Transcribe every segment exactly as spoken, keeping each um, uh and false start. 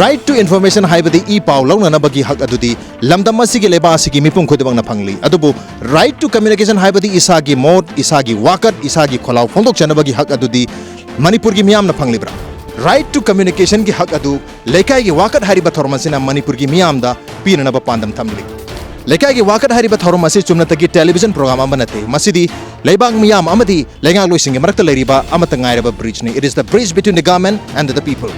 Right to information ꯍꯥꯏꯕꯗꯤ E ꯄꯥꯎ ꯂꯧꯅꯅꯕꯒꯤ ꯍꯛ ꯑꯗꯨꯗꯤ ꯂꯝꯗꯝ ꯑꯁꯤꯒꯤ, ꯂꯩꯕꯥꯛ ꯑꯁꯤꯒꯤ ꯃꯤꯄꯨꯝ ꯈꯨꯗꯤꯡꯃꯛꯅ ꯐꯪꯂꯤ꯫ ꯑꯗꯨꯕꯨ right to communication ꯍꯥꯏꯕꯗꯤ ꯏꯁꯥꯒꯤ ꯃꯣꯠ, ꯏꯁꯥꯒꯤ ꯋꯥꯀꯠ, ꯏꯁꯥꯒꯤ ꯈꯣꯜꯂꯥꯎ ꯐꯣꯡꯗꯣꯛꯆꯅꯕꯒꯤ ꯍꯛ ꯑꯗꯨꯗꯤ ꯃꯅꯤꯄꯨꯔꯒꯤ ꯃꯤꯌꯥꯝꯅ ꯐꯪꯂꯤꯕ꯭ꯔꯥ? Right to communication ꯒꯤ ꯍꯛ ꯑꯗꯨ ꯂꯩꯀꯥꯏꯒꯤ ꯋꯥꯀꯠ ꯍꯥꯏꯔꯤꯕ ꯊꯧꯔꯝ ꯑꯁꯤꯅ ꯃꯅꯤꯄꯨꯔꯒꯤ ꯃꯤꯌꯥꯝꯗ ꯄꯤꯅꯅꯕ ꯄꯥꯟꯗꯝ ꯊꯝꯂꯤ꯫ ꯂꯩꯀꯥꯏꯒꯤ ꯋꯥꯀꯠ ꯍꯥꯏꯔꯤꯕ ꯊꯧꯔꯝ ꯑꯁꯤ ꯆꯨꯝꯅꯇꯒꯤ television program ꯑꯃ ꯅꯠꯇꯦ꯫ ꯃꯁꯤꯗꯤ ꯂꯩꯕꯥꯛ ꯃꯤꯌꯥꯝ ꯑꯃꯗꯤ ꯂꯩꯉꯥꯛꯂꯣꯏꯁꯤꯡꯒꯤ ꯃꯔꯛꯇ ꯂꯩꯔꯤꯕ ꯑꯃꯠꯇ ꯉꯥꯏꯔꯕ bridge ꯅꯤ꯫ It is the bridge between the government and the people.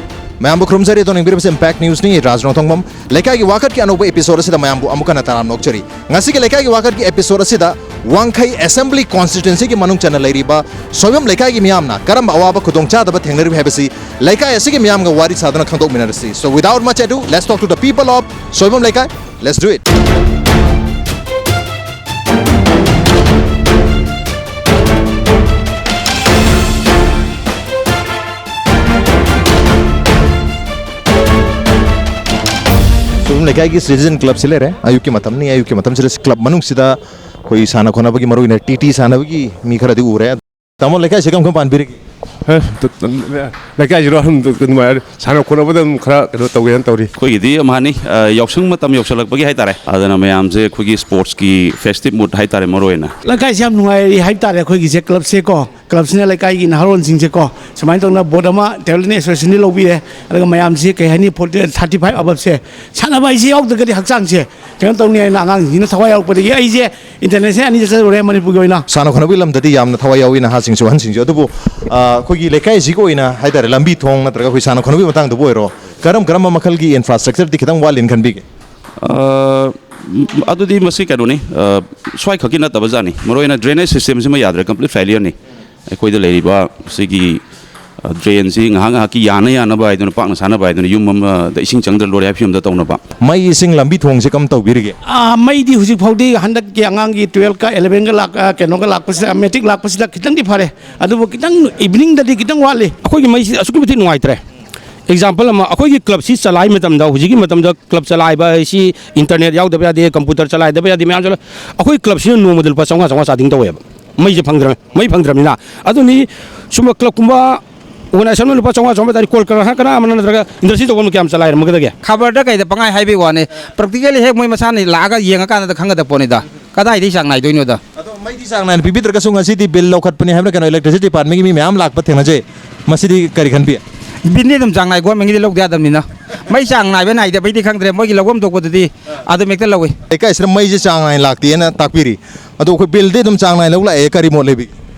ꯃꯌꯥꯝꯕꯨ ꯈꯨꯔꯨꯝꯖꯔꯤ, ꯑꯗꯣꯝꯅ ꯌꯦꯡꯕꯤꯔꯤꯕꯁꯤ Impact News ꯅꯤ꯫ ꯔꯥꯖ ꯅꯣꯡꯊꯣꯡꯕꯝ꯫ ꯂꯩꯀꯥꯏꯒꯤ ꯋꯥꯀꯠꯀꯤ ꯑꯅꯧꯕ episode ꯑꯁꯤꯗ ꯃꯌꯥꯝꯕꯨ ꯑꯃꯨꯛ ꯍꯟꯅ ꯇꯔꯥꯝꯅ ꯑꯣꯛꯆꯔꯤ꯫ ꯉꯁꯤꯒꯤ ꯂꯩꯀꯥꯏꯒꯤ ꯋꯥꯀꯠꯀꯤ episode ꯑꯁꯤꯗ ꯋꯥꯡꯈꯩ Assembly Constituency ꯒꯤ ꯃꯅꯨꯡ ꯆꯟꯅ ꯂꯩꯔꯤꯕ ꯁꯣꯏꯕꯝ ꯂꯩꯀꯥꯏꯒꯤ ꯃꯤꯌꯥꯝꯅ ꯀꯔꯝꯕ ꯑꯋꯥꯕ ꯈꯨꯗꯣꯡꯆꯥꯗꯕ ꯊꯦꯡꯅꯔꯤꯕ ꯍꯥꯏꯕꯁꯤ ꯂꯩꯀꯥꯏ ꯑꯁꯤꯒꯤ ꯃꯤꯌꯥꯝꯒ ꯋꯥꯔꯤ ꯁꯥꯗꯨꯅ ꯈꯪꯗꯣꯛꯃꯤꯟꯅꯔꯁꯤ꯫ So without much ado, let's talk to the people of Soibam ꯂꯩꯀꯥꯏ꯫ Let's do it. ꯁꯣꯏꯕꯝ ꯂꯩꯀꯥꯏꯒꯤ Citizen Club ꯁꯤ ꯂꯩꯔꯦ꯫ ꯑꯌꯨꯛꯀꯤ ꯃꯇꯝꯅꯤ꯫ ꯑꯌꯨꯛꯀꯤ ꯃꯇꯝꯁꯤꯗ club ꯃꯅꯨꯡꯁꯤꯗ ꯑꯩꯈꯣꯏ ꯁꯥꯟꯅ ꯈꯣꯠꯅꯕꯒꯤ, ꯃꯔꯨ ꯑꯣꯏꯅ ꯇꯤ ꯇꯤ ꯁꯥꯟꯅꯕꯒꯤ ꯃꯤ ꯈꯔꯗꯤ ꯎꯔꯦ꯫ ꯇꯥꯃꯣ, ꯂꯩꯀꯥꯏꯁꯦ ꯀꯔꯝ ꯀꯔꯝ ꯄꯥꯟꯕꯤꯔꯤꯒꯦ? ꯍꯦ, ꯇ-, ꯇ-, ꯂꯩꯀꯥꯏꯁꯤꯔꯣ ꯑꯗꯨꯝ ꯅꯨꯡꯉꯥꯏꯔꯤ꯫ ꯁꯥꯟꯅ ꯈꯣꯠꯅꯕꯗ ꯑꯗꯨꯝ ꯈꯔ ꯀꯩꯅꯣ ꯇꯧꯒꯦꯅ ꯇꯧꯔꯤ꯫ ꯑꯩꯈꯣꯏꯒꯤꯗꯤ ꯑꯃꯍꯥꯅꯤ, ꯑ, ꯌꯥꯎꯁꯪ ꯃꯇꯝ ꯌꯧꯁꯜꯂꯛꯄꯒꯤ ꯍꯥꯏꯇꯥꯔꯦ꯫ ꯑꯗꯨꯅ ꯃꯌꯥꯝꯁꯦ ꯑꯩꯈꯣꯏꯒꯤ sports ꯀꯤ festive mood ꯍꯥꯏꯇꯥꯔꯦ, ꯃꯔꯨ ꯑꯣꯏꯅ꯫ ꯂꯩꯀꯥꯏꯁꯦ ꯌꯥꯝ ꯅꯨꯡꯉꯥꯏꯔꯤ ꯍꯥꯏꯇꯥꯔꯦ꯫ ꯑꯩꯈꯣꯏꯒꯤꯁꯦ club ꯁꯦꯀꯣ, club ꯁꯤꯅ ꯂꯩꯀꯥꯏꯒꯤ ꯅꯍꯥꯔꯣꯜꯁꯤꯡꯁꯦꯀꯣ, ꯁꯨꯃꯥꯏꯅ ꯇꯧꯅ board ꯑꯃ, table tennis association ꯗꯤ ꯂꯧꯕꯤꯔꯦ꯫ ꯑꯗꯨꯒ ꯃꯌꯥꯝꯁꯤ, ꯀꯩ ꯍꯥꯏꯅꯤ, forty, thirty five above ꯁꯦ ꯁꯥꯟꯅꯕ ꯍꯥꯏꯁꯦ ꯌꯥꯎꯗ꯭ꯔꯒꯗꯤ ꯍꯛꯆꯥꯡꯁꯦ ꯀꯩꯅꯣ ꯇꯧꯅꯤ ꯍꯥꯏꯅ ꯑꯉꯥꯡꯁꯤꯡꯁꯤꯅ ꯊꯋꯥꯏ ꯌꯥꯎꯔꯛꯄꯗꯒꯤ ꯑꯩꯁꯦ international ꯑꯅꯤ ꯆꯠꯆꯔꯨꯔꯦ ꯃꯅꯤꯄꯨꯔꯒꯤ ꯑꯣꯏꯅ꯫ ꯁꯥꯟꯅ ꯈꯣꯠꯅꯕꯒꯤ ꯂꯝꯗꯗꯤ ꯌꯥꯝꯅ ꯊꯋꯥꯏ ꯌꯥꯎꯏ ꯅꯍꯥꯁꯤꯡꯁꯨ ꯑꯍꯟꯁꯤꯡꯁꯨ꯫ ꯑꯗꯨꯕꯨ, ꯑ, ꯑꯩꯈꯣꯏꯒꯤ ꯂꯩꯀꯥꯏꯁꯤꯒꯤ ꯑꯣꯏꯅ ꯍꯥꯏꯇꯥꯔꯦ, ꯂꯝꯕꯤ ꯊꯣꯡ ꯅꯠꯇ꯭ꯔꯒ ꯑꯩꯈꯣꯏ ꯁꯥꯟꯅ ꯈꯣꯠꯅꯕꯒꯤ ꯃꯇꯥꯡꯗꯕꯨ ꯑꯣꯏꯔꯣ, ꯀꯔꯝ ꯀꯔꯝꯕ ꯃꯈꯜꯒꯤ infrastructure ꯗꯤ ꯈꯤꯇꯪ ꯋꯥꯠꯂꯤꯅ ꯈꯟꯕꯤꯒꯦ? ꯑ, ꯑꯗꯨꯗꯤ ꯃꯁꯤ ꯀꯩꯅꯣꯅꯤ, ꯑ, ꯁ꯭ꯋꯥꯏ ꯈꯛꯀꯤ ꯅꯠꯇꯕ ꯖꯥꯠꯅꯤ꯫ ꯃꯔꯨ ꯑꯣꯏꯅ drainage system ꯁꯤꯃ ꯌꯥꯗ꯭ꯔꯦ, complete failure ꯅꯤ꯫ ꯑꯩꯈꯣꯏꯗ ꯂꯩꯔꯤꯕ ꯁꯤꯒꯤ, ꯑ, drain ꯁꯤ ꯉꯥꯏꯍꯥꯛ ꯉꯥꯏꯍꯥꯛꯀꯤ ꯌꯥꯅ ꯌꯥꯅꯕ ꯍꯥꯏꯗꯨꯅ, ꯄꯥꯛꯅ ꯁꯥꯟꯅꯕ ꯍꯥꯏꯗꯨꯅ ꯌꯨꯝ ꯑꯃꯗ ꯏꯁꯤꯡ ꯆꯪꯗ꯭ꯔ ꯂꯣꯏꯔꯦ ꯍꯥꯏꯕ ꯐꯤꯕꯝꯗ ꯇꯧꯅꯕ꯫ ꯃꯩ, ꯏꯁꯤꯡ, ꯂꯝꯕꯤ ꯊꯣꯡꯁꯦ ꯀꯝ ꯇꯧꯕꯤꯔꯤꯒꯦ? ꯑꯥ, ꯃꯩꯗꯤ ꯍꯧꯖꯤꯛ ꯐꯥꯎꯗꯤ ꯍꯟꯗꯛꯀꯤ ꯑꯉꯥꯡꯒꯤ twelve ꯀ eleven ꯒ ꯂꯥꯛ-, ꯑ, ꯀꯩꯅꯣꯒ ꯂꯥꯛꯄꯁꯤꯗ, matric ꯂꯥꯛꯄꯁꯤꯗ ꯈꯤꯇꯪꯗꯤ ꯐꯔꯦ꯫ ꯑꯗꯨꯕꯨ ꯈꯤꯇꯪ evening ꯗꯗꯤ ꯈꯤꯇꯪ ꯋꯥꯠꯂꯤ꯫ ꯑꯩꯈꯣꯏꯒꯤ ꯃꯩꯁꯤ ꯑꯁꯨꯛꯀꯤ ꯃꯇꯤꯛ ꯅꯨꯡꯉꯥꯏꯇ꯭ꯔꯦ꯫ Example ꯑꯃ, ꯑꯩꯈꯣꯏꯒꯤ club ꯁꯤ ꯆꯂꯥꯏ ꯃꯇꯝꯗ, ꯍꯧꯖꯤꯛꯀꯤ ꯃꯇꯝꯗ club ꯆꯂꯥꯏꯕ ꯍꯥꯏꯁꯤ internet ꯌꯥꯎꯗꯕ ꯌꯥꯗꯦ, computer ꯆꯂꯥꯏꯗꯕ ꯌꯥꯗꯦ, ꯃꯌꯥꯝ ꯆꯂꯥꯏ꯫ ꯑꯩꯈꯣꯏ club ꯁꯤꯅ ꯅꯣꯡꯃꯗ ꯂꯨꯄꯥ ꯆꯥꯝꯃꯉꯥ, ꯆꯥꯝꯃꯉꯥ charging ꯇꯧꯋꯦꯕ꯫ ꯃꯩꯁꯦ ꯐꯪꯗ꯭ꯔ-, ꯃꯩ ꯐꯪꯗ꯭ꯔꯕꯅꯤꯅ꯫ ꯑꯗꯨꯅꯤ ꯁꯨꯝꯕ club ꯀꯨꯝꯕ ꯑꯣꯔꯒꯅꯥꯏꯖꯦꯁꯟ ꯑꯃꯅ ꯂꯨꯄꯥ ꯆꯥꯝꯃꯉꯥ, ꯆꯥꯝꯃꯉꯥ ꯇꯥꯔꯗꯤ ꯀꯣꯜ ꯀꯔꯈꯅꯥ ꯑꯃꯅ ꯅꯠꯇ꯭ꯔꯒ ꯏꯟꯗꯁꯇ꯭ꯔꯤ ꯇꯧꯕ ꯑꯃꯅ ꯀꯌꯥꯝ ꯆꯂꯥꯏꯔꯝꯒꯗꯒꯦ? ꯈꯕꯔꯗ ꯀꯩꯗ ꯄꯪꯍꯥꯏ ꯍꯥꯏꯕꯩ ꯋꯥꯅꯤ꯫ ꯄ꯭ꯔꯦꯛꯇꯤꯀꯦꯜꯂꯤ ꯍꯦꯛ ꯃꯣꯏ ꯃꯁꯥꯅ ꯂꯥꯛꯑꯒ ꯌꯦꯡꯉꯀꯥꯟꯗ ꯈꯪꯒꯗꯕ ꯄꯣꯠꯅꯤꯗ꯫ ꯀꯗꯥꯏꯗꯒꯤ ꯆꯥꯡ ꯅꯥꯏꯗꯣꯏꯅꯣꯗ? ꯑꯗꯣ ꯃꯩꯗꯤ ꯆꯥꯡ ꯅꯥꯏꯅ ꯄꯤꯕꯤꯗ꯭ꯔꯒꯁꯨ ꯉꯁꯤꯗꯤ ꯕꯤꯜ ꯂꯧꯈꯠꯄꯅꯤ ꯍꯥꯏꯕ꯭ꯔꯥ ꯀꯩꯅꯣ, ꯏꯂꯦꯛꯇ꯭ꯔꯤꯁꯤꯇꯤ ꯗꯤꯄꯥꯔꯠꯃꯦꯟꯒꯤ ꯃꯤ ꯃꯌꯥꯝ ꯂꯥꯛꯄ ꯊꯦꯡꯅꯖꯩ꯫ ꯃꯁꯤꯗꯤ ꯀꯔꯤ ꯈꯟꯕꯤ? ꯕꯤꯜꯗꯤ ꯑꯗꯨꯝ ꯆꯥꯡ ꯅꯥꯏ, ꯒꯣꯔꯃꯦꯟꯒꯤꯗꯤ ꯂꯧꯗ ꯌꯥꯗꯕꯅꯤꯅ꯫ ꯃꯩ ꯆꯥꯡ ꯅꯥꯏꯕ ꯅꯥꯏꯗꯕꯩꯗꯤ ꯈꯪꯗ꯭ꯔꯦ, ꯃꯣꯏꯒꯤ ꯂꯧꯐꯝ ꯊꯣꯛꯄꯗꯨꯗꯤ ꯑꯗꯨꯝ ꯍꯦꯛꯇ ꯂꯧꯏ꯫ ꯂꯩꯀꯥꯏꯁꯤꯗ ꯃꯩꯁꯦ ꯆꯥꯡ ꯅꯥꯏꯅ ꯂꯥꯛꯇꯦꯅ ꯇꯥꯛꯄꯤꯔꯤ꯫ ꯑꯗꯣ ꯑꯩꯈꯣꯏ ꯕꯤꯜꯗꯤ ꯑꯗꯨꯝ ꯆꯥꯡ ꯅꯥꯏꯅ ꯂꯧ ꯂꯥꯛꯑꯦ, ꯀꯔꯤ ꯃꯣꯠ ꯂꯩꯕꯤꯒꯦ?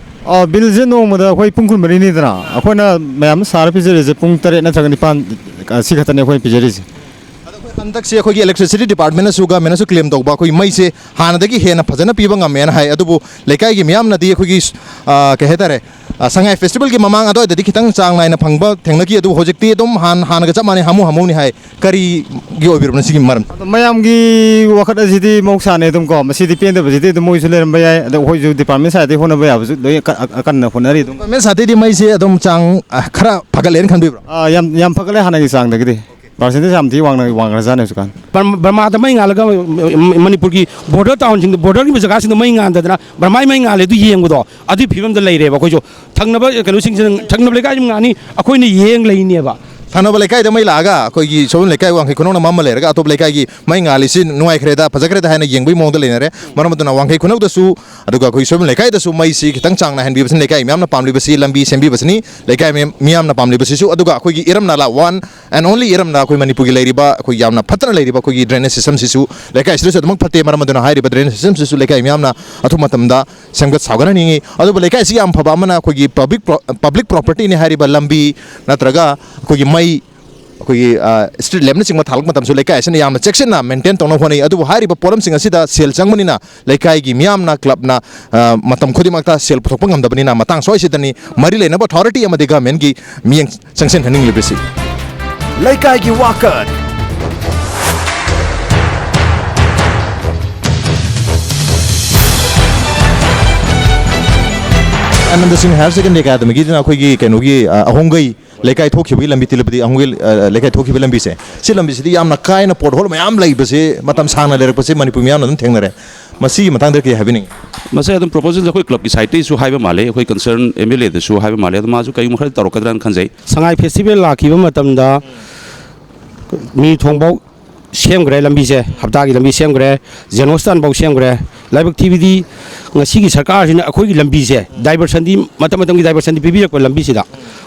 ꯑ, ꯕꯤꯜꯁꯦ ꯅꯣꯡꯃꯗ ꯑꯩꯈꯣꯏ ꯄꯨꯡ ꯀꯨꯟꯃꯔꯤꯅꯤꯗꯅ, ꯑꯩꯈꯣꯏꯅ ꯃꯌꯥꯝ ꯁꯥꯔ ꯄꯤꯖꯔꯤꯁꯦ ꯄꯨꯡ ꯇꯔꯦꯠ ꯅꯠꯇ꯭ꯔꯒ ꯅꯤꯄꯥꯟ, ꯑ, ꯁꯤ ꯈꯛꯇꯅꯦ ꯑꯩꯈꯣꯏꯅ ꯄꯤꯖꯔꯤꯁꯦ꯫ ꯑꯗꯣ ꯑꯩꯈꯣꯏ ꯍꯟꯗꯛꯁꯦ ꯑꯩꯈꯣꯏꯒꯤ ꯏꯂꯦꯛꯇ꯭ꯔꯤꯁꯤꯇꯤ ꯗꯤꯄꯥꯔꯠꯃꯦꯟꯅꯁꯨ, ꯒꯃꯦꯟꯅꯁꯨ ꯀ꯭ꯂꯦꯝ ꯇꯧꯕ, ꯑꯩꯈꯣꯏ ꯃꯩꯁꯦ ꯍꯥꯟꯅꯗꯒꯤ ꯍꯦꯟꯅ ꯐꯖꯅ ꯄꯤꯕ ꯉꯝꯃꯦꯅ ꯍꯥꯏ꯫ ꯑꯗꯨꯕꯨ ꯂꯩꯀꯥꯏꯒꯤ ꯃꯤꯌꯥꯝꯅꯗꯤ ꯑꯩꯈꯣꯏꯒꯤ, ꯑ, ꯀꯩ ꯍꯥꯏꯇꯥꯔꯦ, ꯑ, ꯁꯉꯥꯏ ꯐꯦꯁꯇꯤꯚꯦꯜꯒꯤ ꯃꯃꯥꯡ ꯑꯗꯨꯋꯥꯏꯗꯗꯤ ꯈꯤꯇꯪ ꯆꯥꯡ ꯅꯥꯏꯅ ꯐꯪꯕ ꯊꯦꯡꯅꯈꯤ, ꯑꯗꯨꯕꯨ ꯍꯧꯖꯤꯛꯇꯤ ꯑꯗꯨꯝ ꯍꯥꯟ-, ꯍꯥꯟꯅꯒ ꯆꯞ ꯃꯥꯟꯅꯩ, ꯍꯥꯃꯨ ꯍꯥꯃꯨꯅꯤ ꯍꯥꯏ꯫ ꯀꯔꯤꯒꯤ ꯑꯣꯏꯕꯤꯔꯕꯅꯣ ꯁꯤꯒꯤ ꯃꯔꯝ? ꯑꯗꯣ ꯃꯌꯥꯝꯒꯤ ꯋꯥꯈꯜ ꯑꯁꯤꯗꯤ ꯃꯍꯧꯁꯥꯅꯦ ꯑꯗꯨꯝ ꯀꯣ, ꯃꯁꯤꯗꯤ ꯄꯦꯟꯗꯕꯁꯤꯗꯤ ꯑꯗꯨꯝ ꯃꯣꯏꯁꯨ ꯂꯩꯔꯝꯕ ꯌꯥꯏ꯫ ꯑꯗꯣ ꯑꯩꯈꯣꯏꯁꯨ ꯗꯤꯄꯥꯔꯠꯃꯦꯟ ꯁꯥꯏꯠꯇꯒꯤ ꯍꯣꯠꯅꯕ ꯌꯥꯕꯁꯨ ꯂꯣꯏ ꯀ-, ꯑ-, ꯑꯀꯟꯅ ꯍꯣꯠꯅꯔꯤ ꯑꯗꯨꯝ꯫ ꯗꯤꯄꯥꯔꯠꯃꯦꯟ ꯁꯥꯏꯠꯇꯒꯤꯗꯤ ꯃꯩꯁꯦ ꯑꯗꯨꯝ ꯆꯥꯡ, ꯑ, ꯈꯔ ꯐꯒꯠꯂꯦꯅ ꯈꯟꯕꯤꯕ꯭ꯔꯣ? ꯑꯥ, ꯌꯥꯝ, ꯌꯥꯝ ꯐꯒꯠꯂꯦ ꯍꯥꯟꯅꯒꯤ ꯆꯥꯡꯗꯒꯤꯗꯤ꯫ ꯄꯥꯔꯁꯦꯟꯇꯦꯖ ꯌꯥꯝ ꯊꯤ ꯋꯥꯡꯅ, ꯋꯥꯡꯈ꯭ꯔꯖꯥꯠꯅꯦ ꯍꯧꯖꯤꯛꯀꯥꯟ꯫ ꯕꯔꯃꯥ-, ꯕꯔꯃꯥꯗ ꯃꯩ ꯉꯥꯜꯂꯒ, ꯃ-, ꯃ-, ꯃꯅꯤꯄꯨꯔꯒꯤ ꯕꯣꯔꯗꯔ ꯇꯥꯎꯟꯁꯤꯡꯗ, ꯕꯣꯔꯗꯔꯒꯤ ꯖꯒꯥꯁꯤꯡꯗ ꯃꯩ ꯉꯥꯟꯗꯗꯅ ꯕꯔꯃꯥꯒꯤ ꯃꯩ ꯉꯥꯜꯂꯦ ꯑꯗꯨ ꯌꯦꯡꯕꯗꯣ, ꯑꯗꯨꯒꯤ ꯐꯤꯕꯝꯗ ꯂꯩꯔꯦꯕ ꯑꯩꯈꯣꯏꯁꯨ꯫ ꯊꯪꯅꯕ ꯀꯩꯅꯣꯁꯤꯡꯁꯤꯅ, ꯊꯪꯅꯕ ꯂꯩꯀꯥꯏꯁꯤꯡ ꯉꯥꯅꯤ, ꯑꯩꯈꯣꯏꯅ ꯌꯦꯡ ꯂꯩꯅꯦꯕ꯫ ꯊꯪꯅꯕ ꯂꯩꯀꯥꯏꯗ ꯃꯩ ꯂꯥꯛꯑꯒ ꯑꯩꯈꯣꯏꯒꯤ ꯁꯣꯝ ꯂꯩꯀꯥꯏ ꯋꯥꯡꯈꯩ ꯈꯨꯅꯧꯅ ꯃꯝꯃ ꯂꯩꯔꯒ ꯑꯇꯣꯞꯄ ꯂꯩꯀꯥꯏꯒꯤ ꯃꯩ ꯉꯥꯜꯂꯤꯁꯤ ꯅꯨꯡꯉꯥꯏꯈ꯭ꯔꯦꯗ, ꯐꯖꯈ꯭ꯔꯦꯗ ꯍꯥꯏꯅ ꯌꯦꯡꯕꯒꯤ ꯃꯑꯣꯡꯗ ꯂꯩꯅꯔꯦ꯫ ꯃꯔꯝ ꯑꯗꯨꯅ ꯋꯥꯡꯈꯩ ꯈꯨꯅꯧꯗꯁꯨ, ꯑꯗꯨꯒ ꯑꯩꯈꯣꯏ ꯁꯣꯝ ꯂꯩꯀꯥꯏꯗꯁꯨ ꯃꯩꯁꯤ ꯈꯤꯇꯪ ꯆꯥꯡ ꯅꯥꯏꯍꯟꯕꯤꯕꯁꯤꯅ ꯂꯩꯀꯥꯏ ꯃꯤꯌꯥꯝꯅ ꯄꯥꯝꯂꯤꯕꯁꯤ, ꯂꯝꯕꯤ ꯁꯦꯝꯕꯤꯕꯁꯤꯅꯤ ꯂꯩꯀꯥꯏ ꯃꯤ-, ꯃꯤꯌꯥꯝꯅ ꯄꯥꯝꯂꯤꯕꯁꯤꯁꯨ꯫ ꯑꯗꯨꯒ ꯑꯩꯈꯣꯏꯒꯤ ꯏꯔꯝ ꯅꯥꯂꯥ, ꯋꯥꯟ ꯑꯦꯟ ꯑꯣꯟꯂꯤ ꯏꯔꯝ ꯅꯥꯂꯥ, ꯑꯩꯈꯣꯏ ꯃꯅꯤꯄꯨꯔꯒꯤ ꯂꯩꯔꯤꯕ, ꯑꯩꯈꯣꯏ ꯌꯥꯝꯅ ꯐꯠꯇꯅ ꯂꯩꯔꯤꯕ ꯑꯩꯈꯣꯏꯒꯤ ꯗ꯭ꯔꯦꯅꯦꯖ ꯁꯤꯁꯇꯝꯁꯤꯁꯨ ꯂꯩꯀꯥꯏꯁꯤꯗꯁꯨ ꯑꯗꯨꯃꯛ ꯐꯠꯇꯦ꯫ ꯃꯔꯝ ꯑꯗꯨꯅ ꯍꯥꯏꯔꯤꯕ ꯗ꯭ꯔꯦꯅꯦꯖ ꯁꯤꯁꯇꯝꯁꯤꯁꯨ ꯂꯩꯀꯥꯏ ꯃꯤꯌꯥꯝꯅ ꯑꯊꯨꯕ ꯃꯇꯝꯗ ꯁꯦꯝꯒꯠ ꯁꯥꯒꯠꯍꯟꯅꯤꯡꯉꯤ꯫ ꯑꯗꯨꯕꯨ ꯂꯩꯀꯥꯏ ꯑꯁꯤ ꯌꯥꯝ ꯐꯕ ꯑꯃꯅ ꯑꯩꯈꯣꯏꯒꯤ ꯄꯕ꯭ꯂꯤꯛ ꯄ꯭ꯔꯣ-, ꯄꯕ꯭ꯂꯤꯛ ꯄ꯭ꯔꯣꯄꯔꯇꯤꯅꯤ ꯍꯥꯏꯔꯤꯕ ꯂꯝꯕꯤ ꯅꯠꯇ꯭ꯔꯒ ꯑꯩꯈꯣꯏꯒꯤ ꯃꯩ, ꯑꯩꯈꯣꯏꯒꯤ, ꯑ, ꯁ꯭ꯇ꯭ꯔꯤꯠ ꯂꯦꯝꯞꯅꯆꯤꯡꯕ ꯊꯥꯜꯂꯛꯄ ꯃꯇꯝꯁꯨ ꯂꯩꯀꯥꯏ ꯑꯁꯤꯅ ꯌꯥꯝꯅ ꯆꯦꯛꯁꯤꯟꯅ ꯃꯦꯟꯇꯦꯟ ꯇꯧꯅꯕ ꯍꯣꯠꯅꯩ꯫ ꯑꯗꯨꯕꯨ ꯍꯥꯏꯔꯤꯕ ꯄꯣꯠꯂꯝꯁꯤꯡ ꯑꯁꯤꯗ ꯁꯦꯜ ꯆꯪꯕꯅꯤꯅ ꯂꯩꯀꯥꯏꯒꯤ ꯃꯤꯌꯥꯝꯅ, ꯀ꯭ꯂꯕꯅ, ꯑ, ꯃꯇꯝ ꯈꯨꯗꯤꯡꯃꯛꯇ ꯁꯦꯜ ꯄꯨꯊꯣꯛꯄ ꯉꯝꯗꯕꯅꯤꯅ ꯃꯇꯥꯡ ꯁ꯭ꯋꯥꯏꯁꯤꯗꯅꯤ ꯃꯔꯤ ꯂꯩꯅꯕ ꯑꯣꯊꯣꯔꯤꯇꯤ ꯑꯃꯗꯤ ꯒꯃꯦꯟꯒꯤ ꯃꯤꯠꯌꯦꯡ ꯆꯪꯁꯤꯟꯍꯟꯅꯤꯡꯂꯤꯕꯁꯤ꯫ ꯂꯩꯀꯥꯏꯒꯤ ꯋꯥꯀꯠ꯫ ꯑꯥꯅꯟꯗ ꯁꯤꯡ ꯍꯥꯌꯔ ꯁꯦꯀꯦꯟꯗꯔꯤ ꯑꯦꯀꯥꯗꯃꯤꯒꯤꯗꯨꯅ ꯑꯩꯈꯣꯏꯒꯤ ꯀꯩꯅꯣꯒꯤ, ꯑ, ꯑꯍꯣꯡꯒꯩ ꯂꯩꯀꯥꯏ ꯊꯣꯛꯈꯤꯕꯒꯤ ꯂꯝꯕꯤ, ꯇꯤꯂꯄꯇꯤ ꯑꯍꯣꯡꯒꯩ, ꯑ, ꯂꯩꯀꯥꯏ ꯊꯣꯛꯈꯤꯕꯒꯤ ꯂꯝꯕꯤꯁꯦ, ꯁꯤ ꯂꯝꯕꯤꯁꯤꯗꯤ ꯌꯥꯝꯅ ꯀꯥꯏꯅ ꯄꯣꯠꯍꯣꯜ ꯃꯌꯥꯝ ꯂꯩꯕꯁꯦ ꯃꯇꯝ ꯁꯥꯡꯅ ꯂꯩꯔꯛꯄꯁꯦ ꯃꯅꯤꯄꯨꯔ ꯃꯤꯌꯥꯝꯅ ꯑꯗꯨꯝ ꯊꯦꯡꯅꯔꯦ꯫ ꯃꯁꯤꯒꯤ ꯃꯇꯥꯡꯗ ꯀꯔꯤ ꯍꯥꯏꯕꯤꯅꯤꯡꯉꯤ? ꯃꯁꯤ ꯑꯗꯨꯝ ꯄ꯭ꯔꯣꯄꯣꯖꯦꯜꯁꯦ ꯑꯩꯈꯣꯏ ꯀ꯭ꯂꯕꯀꯤ ꯁꯥꯏꯠꯇꯒꯤꯁꯨ ꯍꯥꯏꯕ ꯃꯥꯜꯂꯦ, ꯑꯩꯈꯣꯏ ꯀꯟꯁꯔꯟ ꯑꯦꯝ ꯑꯦꯜ ꯑꯦꯗꯁꯨ ꯍꯥꯏꯕ ꯃꯥꯜꯂꯦ꯫ ꯑꯗꯣ ꯃꯥꯁꯨ ꯀꯔꯤꯒꯨꯝꯕ ꯈꯔ ꯇꯧꯔꯛꯀꯗ꯭ꯔꯥꯅ ꯈꯟꯖꯩ꯫ ꯁꯉꯥꯏ ꯐꯦꯁꯇꯤꯚꯦꯜ ꯂꯥꯛꯈꯤꯕ ꯃꯇꯝꯗ ꯃꯤ ꯊꯣꯡꯐꯧ ꯁꯦꯝꯈ꯭ꯔꯦ, ꯂꯝꯕꯤꯁꯦ ꯍꯞꯇꯥꯒꯤ ꯂꯝꯕꯤ ꯁꯦꯝꯈ꯭ꯔꯦ, ꯖꯦꯟ ꯍꯣꯁꯄꯤꯇꯥꯜꯐꯧ ꯁꯦꯝꯈ꯭ꯔꯦ꯫ ꯂꯥꯏꯕꯛ ꯊꯤꯕꯗꯤ ꯉꯁꯤꯒꯤ ꯁꯔꯀꯥꯔꯁꯤꯅ ꯑꯩꯈꯣꯏꯒꯤ ꯂꯝꯕꯤꯁꯦ ꯗꯥꯏꯕꯔꯁꯟꯗꯤ ꯃꯇꯝ ꯃꯇꯝꯒꯤ ꯗꯥꯏꯕꯔꯁꯟꯗꯤ ꯄꯤꯕꯤꯔꯛꯄ ꯂꯝꯕꯤꯁꯤꯗ,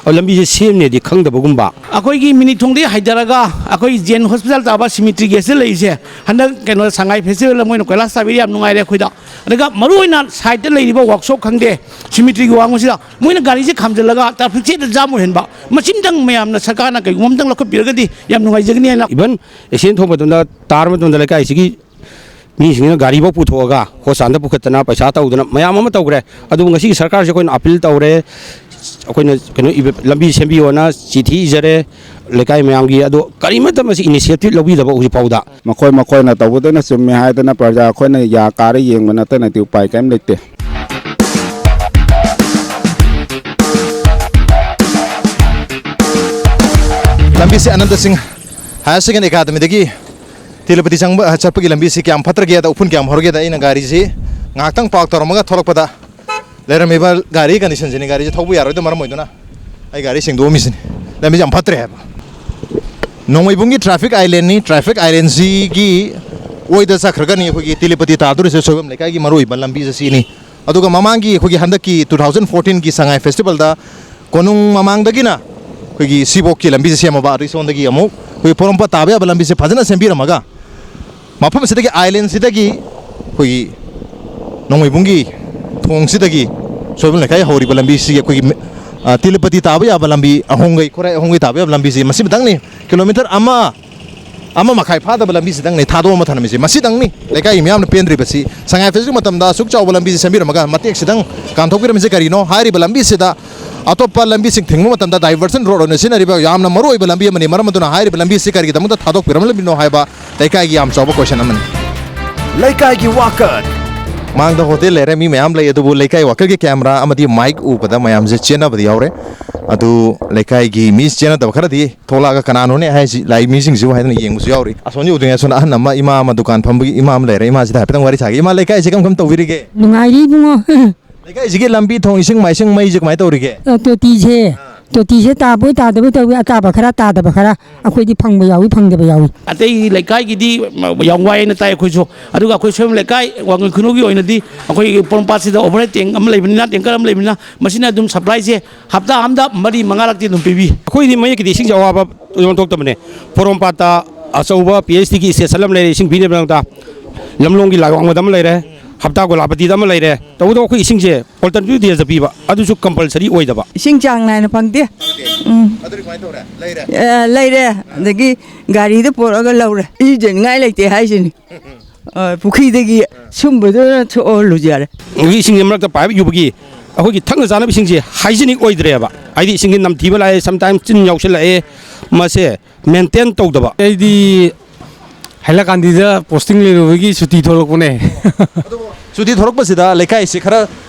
ꯑꯗꯣ ꯂꯝꯕꯤꯁꯦ ꯁꯦꯝꯅꯦꯗꯤ ꯈꯪꯗꯕꯒꯨꯝꯕ꯫ ꯑꯩꯈꯣꯏꯒꯤ ꯃꯤꯅꯤꯊꯣꯡꯗꯒꯤ ꯍꯥꯏꯊꯔꯒ ꯑꯩꯈꯣꯏ ꯖꯦꯟ ꯍꯣꯁꯄꯤꯇꯥꯜ ꯇꯥꯕ ꯁꯤꯃꯤꯇ꯭ꯔꯤꯒꯤ ꯑꯁꯤꯗ ꯂꯩꯔꯤꯁꯦ, ꯍꯟꯗꯛ ꯀꯩꯅꯣ ꯁꯉꯥꯏ ꯐꯦꯁꯇꯤꯚꯦꯜꯗ ꯃꯣꯏꯅ ꯀꯣꯏꯂꯥꯁ ꯊꯥꯕꯤꯔꯦ, ꯌꯥꯝ ꯅꯨꯡꯉꯥꯏꯔꯦ ꯑꯩꯈꯣꯏꯗ꯫ ꯑꯗꯨꯒ ꯃꯔꯨꯑꯣꯏꯅ ꯁꯥꯏꯠꯇ ꯂꯩꯔꯤꯕ ꯋꯥꯛꯁꯣꯞ ꯈꯪꯗꯦ, ꯁꯤꯃꯤꯇ꯭ꯔꯤꯒꯤ ꯋꯥꯡꯃꯁꯤꯗ ꯃꯣꯏꯅ ꯒꯥꯔꯤꯁꯦ ꯈꯥꯝꯖꯤꯜꯂꯒ ꯇ꯭ꯔꯥꯐꯤꯛꯁꯦ ꯍꯦꯛꯇ ꯖꯥꯝ ꯑꯣꯏꯍꯟꯕ, ꯃꯁꯤꯝꯇꯪ ꯃꯌꯥꯝꯅ ꯁꯔꯀꯥꯔꯅ ꯀꯩꯒꯨꯝꯕ ꯑꯝꯇꯪ ꯂꯧꯈꯠꯄꯤꯔꯒꯗꯤ ꯌꯥꯝ ꯅꯨꯡꯉꯥꯏꯖꯒꯅꯤ ꯍꯥꯏꯅ꯫ ꯏꯚꯟ ꯑꯦꯛꯁꯤꯗꯦꯟ ꯊꯣꯛꯄ ꯃꯇꯝꯗ, ꯇꯥꯔ ꯃꯇꯝꯗ ꯂꯩꯀꯥꯏꯁꯤꯒꯤ ꯃꯤꯁꯤꯡꯁꯤꯅ ꯒꯥꯔꯤꯐꯧ ꯄꯨꯊꯣꯛꯑꯒ ꯍꯣꯁꯄꯤꯇꯥꯜꯗ ꯄꯨꯈꯠꯇꯅ ꯄꯩꯁꯥ ꯇꯧꯗꯅ ꯃꯌꯥꯝ ꯑꯃ ꯇꯧꯈ꯭ꯔꯦ꯫ ꯑꯗꯨꯕꯨ ꯉꯁꯤꯒꯤ ꯁꯔꯀꯥꯔꯁꯦ ꯑꯩꯈꯣꯏꯅ ꯑꯄꯤꯜ ꯇꯧꯔꯦ, ꯑꯩꯈꯣꯏꯅ ꯀꯩꯅꯣ ꯏꯕ-, ꯂꯝꯕꯤ ꯁꯦꯝꯕꯤꯌꯣꯅ ꯆꯤꯊꯤ ꯏꯖꯔꯦ ꯂꯩꯀꯥꯏ ꯃꯌꯥꯝꯒꯤ꯫ ꯑꯗꯣ ꯀꯔꯤꯃꯠꯇ ꯃꯁꯤ ꯏꯅꯤꯁꯤꯌꯦꯇꯤꯚ ꯂꯧꯕꯤꯗꯕ ꯍꯧꯖꯤꯛ ꯐꯥꯎꯗ꯫ ꯃꯈꯣꯏ ꯃꯈꯣꯏꯅ ꯇꯧꯕꯗꯨꯅ ꯆꯨꯝꯃꯤ ꯍꯥꯏꯗꯅ ꯄ꯭ꯔꯖꯥ ꯑꯩꯈꯣꯏꯅ ꯌꯥ ꯀꯥꯔ ꯌꯦꯡꯕ ꯅꯠꯇꯅꯗꯤ ꯎꯄꯥꯏ ꯀꯔꯤꯝ ꯂꯩꯇꯦ꯫ ꯂꯝꯕꯤꯁꯦ ꯑꯅꯟꯇ ꯁꯤꯡ ꯍꯥꯌꯔ ꯁꯦꯀꯦꯟꯗꯔꯤ ꯑꯦꯀꯥꯗꯃꯤꯗꯒꯤ ꯇꯤꯂꯄꯇꯤ ꯆꯪꯕ, ꯆꯠꯄꯒꯤ ꯂꯝꯕꯤꯁꯤ ꯀꯌꯥꯝ ꯐꯠꯇ꯭ꯔꯒꯦꯗ, ꯎꯐꯨꯟ ꯀꯌꯥꯝ ꯍꯧꯔꯒꯦꯗ ꯑꯩꯅ ꯒꯥꯔꯤꯁꯤ ꯉꯥꯏꯍꯥꯛꯇꯪ ꯄꯥꯔꯛ ꯇꯧꯔꯝꯃꯒ ꯊꯣꯛꯂꯛꯄꯗ ꯂꯩꯔꯝꯃꯤꯕ ꯒꯥꯔꯤ ꯀꯟꯗꯤꯁꯟꯁꯤꯅꯤ꯫ ꯒꯥꯔꯤꯁꯤ ꯊꯧꯕ ꯌꯥꯔꯣꯏꯗꯕ ꯃꯔꯝ ꯑꯣꯏꯗꯨꯅ ꯑꯩ ꯒꯥꯔꯤ ꯁꯦꯡꯗꯣꯛꯑꯝꯃꯤꯁꯤꯅꯤ꯫ ꯂꯝꯕꯤꯁꯦ ꯌꯥꯝ ꯐꯠꯇ꯭ꯔꯦ ꯍꯥꯏꯕ꯫ ꯅꯣꯡꯃꯩꯕꯨꯡꯒꯤ ꯇ꯭ꯔꯥꯐꯤꯛ ꯑꯥꯏꯂꯦꯟꯅꯤ꯫ ꯇ꯭ꯔꯥꯐꯤꯛ ꯑꯥꯏꯂꯦꯟꯁꯤꯒꯤ ꯑꯣꯏꯗ ꯆꯠꯈ꯭ꯔꯒꯅꯤ ꯑꯩꯈꯣꯏꯒꯤ ꯇꯤꯂꯄꯇꯤ ꯇꯥꯗꯣꯔꯤꯁꯦ ꯁꯣꯏꯕꯝ ꯂꯩꯀꯥꯏꯒꯤ ꯃꯔꯨꯑꯣꯏꯕ ꯂꯝꯕꯤꯁꯦ ꯁꯤꯅꯤ꯫ ꯑꯗꯨꯒ ꯃꯃꯥꯡꯒꯤ ꯑꯩꯈꯣꯏꯒꯤ ꯍꯟꯗꯛꯀꯤ ꯇꯨ ꯊꯥꯎꯖꯟ ꯐꯣꯔꯇꯤꯟꯒꯤ ꯁꯉꯥꯏ ꯐꯦꯁꯇꯤꯚꯦꯜꯗ ꯀꯣꯅꯨꯡ ꯃꯃꯥꯡꯗꯒꯤꯅ ꯑꯩꯈꯣꯏꯒꯤ ꯁꯤꯕꯣꯛꯀꯤ ꯂꯝꯕꯤꯁꯦ ꯁꯦꯝꯃꯕ, ꯑꯗꯨꯒꯤ ꯁꯣꯝꯗꯒꯤ ꯑꯃꯨꯛ ꯑꯩꯈꯣꯏ ꯄꯣꯔꯣꯝꯄꯥꯠ ꯇꯥꯕ ꯌꯥꯕ ꯂꯝꯕꯤꯁꯦ ꯐꯖꯅ ꯁꯦꯝꯕꯤꯔꯝꯃꯒ ꯃꯐꯝꯁꯤꯗꯒꯤ, ꯑꯥꯏꯂꯦꯟꯁꯤꯗꯒꯤ ꯑꯩꯈꯣꯏꯒꯤ ꯅꯣꯡꯃꯩꯕꯨꯡꯒꯤ ꯊꯣꯡꯁꯤꯗꯒꯤ ꯁꯣꯏꯕꯝ ꯂꯩꯀꯥꯏ ꯍꯧꯔꯤꯕ ꯂꯝꯕꯤꯁꯤ ꯑꯩꯈꯣꯏꯒꯤ ꯃꯤ-, ꯑ, ꯇꯤꯂꯄꯇꯤ ꯇꯥꯕ ꯌꯥꯕ ꯂꯝꯕꯤ, ꯑꯍꯣꯡꯒꯩ, ꯈꯨꯔꯥꯏ ꯑꯍꯣꯡꯒꯩ ꯇꯥꯕ ꯌꯥꯕ ꯂꯝꯕꯤꯁꯤ ꯃꯁꯤꯃꯇꯪꯅꯤ꯫ ꯀꯤꯂꯣꯃꯤꯇꯔ ꯑꯃ, ꯑꯃ ꯃꯈꯥꯏ ꯐꯥꯗꯕ ꯂꯝꯕꯤꯁꯤꯗꯪꯅꯤ ꯊꯥꯗꯣꯛꯑꯝꯃ ꯊꯝꯂꯝꯃꯤꯁꯤ꯫ ꯃꯁꯤꯗꯪꯅꯤ ꯂꯩꯀꯥꯏꯒꯤ ꯃꯤꯌꯥꯝꯅ ꯄꯦꯟꯗ꯭ꯔꯤꯕꯁꯤ꯫ ꯁꯉꯥꯏ ꯐꯦꯁꯇꯤꯚꯦꯜ ꯃꯇꯝꯗ ꯑꯁꯨꯛ ꯆꯥꯎꯕ ꯂꯝꯕꯤꯁꯤ ꯁꯦꯝꯕꯤꯔꯝꯃꯒ ꯃꯇꯦꯛꯁꯤꯗꯪ ꯀꯥꯟꯊꯣꯛꯄꯤꯔꯝꯃꯤꯁꯤ ꯀꯔꯤꯅꯣ? ꯍꯥꯏꯔꯤꯕ ꯂꯝꯕꯤꯁꯤꯗ ꯑꯇꯣꯞꯄ ꯂꯝꯕꯤꯁꯤꯡ ꯊꯤꯡꯕ ꯃꯇꯝꯗ ꯗꯥꯏꯚꯔꯁꯟ ꯔꯣꯗ ꯑꯣꯏꯅ ꯁꯤꯖꯤꯟꯅꯔꯤꯕ ꯌꯥꯝꯅ ꯃꯔꯨꯑꯣꯏꯕ ꯂꯝꯕꯤ ꯑꯃꯅꯤ꯫ ꯃꯔꯝ ꯑꯗꯨꯅ ꯍꯥꯏꯔꯤꯕ ꯂꯝꯕꯤꯁꯤ ꯀꯔꯤꯒꯤꯗꯃꯛꯇ ꯊꯥꯗꯣꯛꯄꯤꯔꯝꯂꯤꯕꯅꯣ ꯍꯥꯏꯕ ꯂꯩꯀꯥꯏꯒꯤ ꯌꯥꯝ ꯆꯥꯎꯕ ꯀꯣꯏꯁꯟ ꯑꯃꯅꯤ꯫ ꯂꯩꯀꯥꯏꯒꯤ ꯋꯥꯀꯠ꯫ ꯃꯥꯡꯗ ꯍꯣꯇꯦꯜ ꯂꯩꯔꯦ, ꯃꯤ ꯃꯌꯥꯝ ꯂꯩ, ꯑꯗꯨꯕꯨ ꯂꯩꯀꯥꯏ ꯋꯥꯀꯔꯒꯤ ꯀꯦꯃꯦꯔꯥ ꯑꯃꯗꯤ ꯃꯥꯏꯛ ꯎꯕꯗ ꯃꯌꯥꯝꯁꯦ ꯆꯦꯟꯅꯕꯗꯤ ꯌꯥꯎꯔꯦ꯫ ꯑꯗꯨ ꯂꯩꯀꯥꯏꯒꯤ ꯃꯤ ꯆꯦꯟꯅꯗꯕ ꯈꯔꯗꯤ ꯊꯣꯛꯂꯛꯑꯒ "ꯀꯅꯥꯅꯣꯅꯦ ꯍꯥꯏꯁꯤ, ꯂꯥꯛꯏ ꯃꯤꯁꯤꯡꯁꯤꯕꯨ?" ꯍꯥꯏꯗꯅ ꯌꯦꯡꯕꯁꯨ ꯌꯥꯎꯔꯤ꯫ ꯑꯁꯣꯝꯒꯤ ꯎꯗ꯭ꯔꯤꯉꯩ ꯑꯁꯣꯝꯗ ꯑꯍꯟ ꯑꯃ, ꯏꯃꯥ ꯑꯃ, ꯗꯨꯀꯥꯟ ꯐꯝꯕꯒꯤ ꯏꯃꯥ ꯑꯃ ꯂꯩꯔꯦ꯫ ꯏꯃꯥꯁꯤꯗ ꯍꯥꯏꯐꯦꯠꯇꯪ ꯋꯥꯔꯤ ꯁꯥꯒꯦ꯫ ꯏꯃꯥ, ꯂꯩꯀꯥꯏꯁꯤ ꯀꯔꯝ ꯀꯔꯝ ꯇꯧꯕꯤꯔꯤꯒꯦ? ꯅꯨꯡꯉꯥꯏꯔꯤ ꯏꯕꯨꯡꯉꯣ꯫ ꯂꯩꯀꯥꯏꯁꯤꯒꯤ ꯂꯝꯕꯤ ꯊꯣꯡ, ꯏꯁꯤꯡ ꯃꯥꯏꯁꯤꯡ, ꯃꯩꯁꯦ ꯀꯃꯥꯏꯅ ꯇꯧꯔꯤꯒꯦ? ꯑ, ꯇꯣꯇꯤꯁꯦ, ꯇꯣꯇꯤꯁꯦ ꯇꯥꯕꯣꯏ ꯇꯥꯗꯕꯣꯏ ꯇꯧꯏ, ꯑꯇꯥꯕ ꯈꯔ, ꯇꯥꯗꯕ ꯈꯔ꯫ ꯑꯩꯈꯣꯏꯗꯤ ꯐꯪꯕ ꯌꯥꯎꯏ, ꯐꯪꯗꯕ ꯌꯥꯎꯏ꯫ ꯑꯇꯩ ꯂꯩꯀꯥꯏꯒꯤꯗꯤ ꯌꯥꯝ ꯋꯥꯏꯅ ꯇꯥꯏ ꯑꯩꯈꯣꯏꯁꯨ꯫ ꯑꯗꯨꯒ ꯑꯩꯈꯣꯏ ꯁꯣꯝ ꯂꯩꯀꯥꯏ ꯋꯥꯡꯈꯩ ꯈꯨꯅꯧꯒꯤ ꯑꯣꯏꯅꯗꯤ ꯑꯩꯈꯣꯏꯒꯤ ꯄꯣꯔꯣꯝꯄꯥꯠꯁꯤꯗ ꯑꯣꯚꯔꯍꯦꯗ ꯇꯦꯡ ꯑꯃ ꯂꯩꯕꯅꯤꯅ, ꯇꯦꯡꯀꯔ ꯑꯃ ꯂꯩꯕꯅꯤꯅ, ꯃꯁꯤꯅ ꯑꯗꯨꯝ ꯁꯄ꯭ꯂꯥꯏꯁꯦ ꯍꯞꯇꯥ ꯑꯃꯗ ꯃꯔꯤ ꯃꯉꯥꯔꯛꯇꯤ ꯑꯗꯨꯝ ꯄꯤꯕꯤ꯫ ꯑꯩꯈꯣꯏꯗꯤ ꯃꯌꯦꯛꯀꯤꯗꯤ ꯏꯁꯤꯡꯁꯦ ꯑꯋꯥꯕ ꯊꯣꯏꯗꯣꯛꯅ ꯊꯣꯛꯇꯕꯅꯦ꯫ ꯄꯣꯔꯣꯝꯄꯥꯠꯇ ꯑꯆꯧꯕ ꯄꯤ ꯑꯩꯆ ꯗꯤꯒꯤ ꯏꯁꯇꯦꯁꯟ ꯑꯃ ꯂꯩꯔꯦ, ꯏꯁꯤꯡ ꯄꯤꯅꯕꯒꯤꯗꯃꯛꯇ꯫ ꯂꯝꯂꯣꯡꯒꯤ ꯂꯥꯏꯋꯥꯡꯃꯗ ꯑꯃ ꯂꯩꯔꯦ, ꯍꯞꯇꯥ ꯒꯣꯂꯥꯄꯇꯤꯗ ꯑꯃ ꯂꯩꯔꯦ꯫ ꯇꯧꯕꯇꯕꯨ ꯑꯩꯈꯣꯏ ꯏꯁꯤꯡꯁꯦ ꯑꯣꯜꯇꯔꯅꯦꯇꯤꯞ ꯗꯦꯁꯇ ꯄꯤꯕ, ꯑꯗꯨꯁꯨ ꯀꯝꯄꯜꯁꯔꯤ ꯑꯣꯏꯗꯕ꯫ ꯏꯁꯤꯡ ꯆꯥꯡ ꯅꯥꯏꯅ ꯐꯪꯗꯦ꯫ ꯎꯝ꯫ ꯑꯗꯨꯗꯤ ꯀꯃꯥꯏꯅ ꯇꯧꯔꯦ? ꯂꯩꯔꯦ? ꯑꯦ, ꯂꯩꯔꯦ꯫ ꯑꯗꯒꯤ ꯒꯥꯔꯤꯗ ꯄꯨꯔꯛꯑꯒ ꯂꯧꯔꯦ꯫ ꯏꯔꯨꯖꯅꯤꯡꯉꯥꯏ ꯂꯩꯇꯦ ꯍꯥꯏꯁꯤꯅꯤ꯫ ꯑ, ꯄꯨꯈ꯭ꯔꯤꯗꯒꯤ ꯁꯨꯝꯕꯗꯨꯅ ꯊꯣꯛꯍꯜꯂꯨꯁꯦ ꯌꯥꯔꯦ꯫ ꯑꯗꯒꯤ ꯏꯁꯤꯡꯁꯦ ꯃꯔꯛꯇ ꯄꯥꯏꯞ ꯌꯨꯕꯒꯤ ꯑꯩꯈꯣꯏꯒꯤ ꯊꯛꯅ ꯆꯥꯅꯕ ꯏꯁꯤꯡꯁꯦ ꯍꯥꯏꯖꯤꯅꯤꯛ ꯑꯣꯏꯗ꯭ꯔꯦꯕ꯫ ꯍꯥꯏꯗꯤ ꯏꯁꯤꯡꯁꯦ ꯅꯝꯊꯤꯕ ꯂꯥꯛꯑꯦ, ꯁꯝꯇꯥꯏꯝ ꯇꯤꯟ ꯌꯥꯎꯁꯜꯂꯛꯑꯦ, ꯃꯁꯦ ꯃꯦꯟꯇꯦꯟ ꯇꯧꯗꯕ꯫ ꯑꯩꯗꯤ ꯍꯥꯏꯂꯀꯥꯟꯗꯤꯗ ꯄꯣꯁꯇꯤꯡ ꯂꯩꯔꯨꯕꯒꯤ ꯁꯨꯇꯤ ꯊꯣꯛꯂꯛꯄꯅꯦ꯫ ꯁꯨꯇꯤ ꯊꯣꯛꯂꯛꯄꯁꯤꯗ ꯂꯩꯀꯥꯏꯁꯤ ꯈꯔ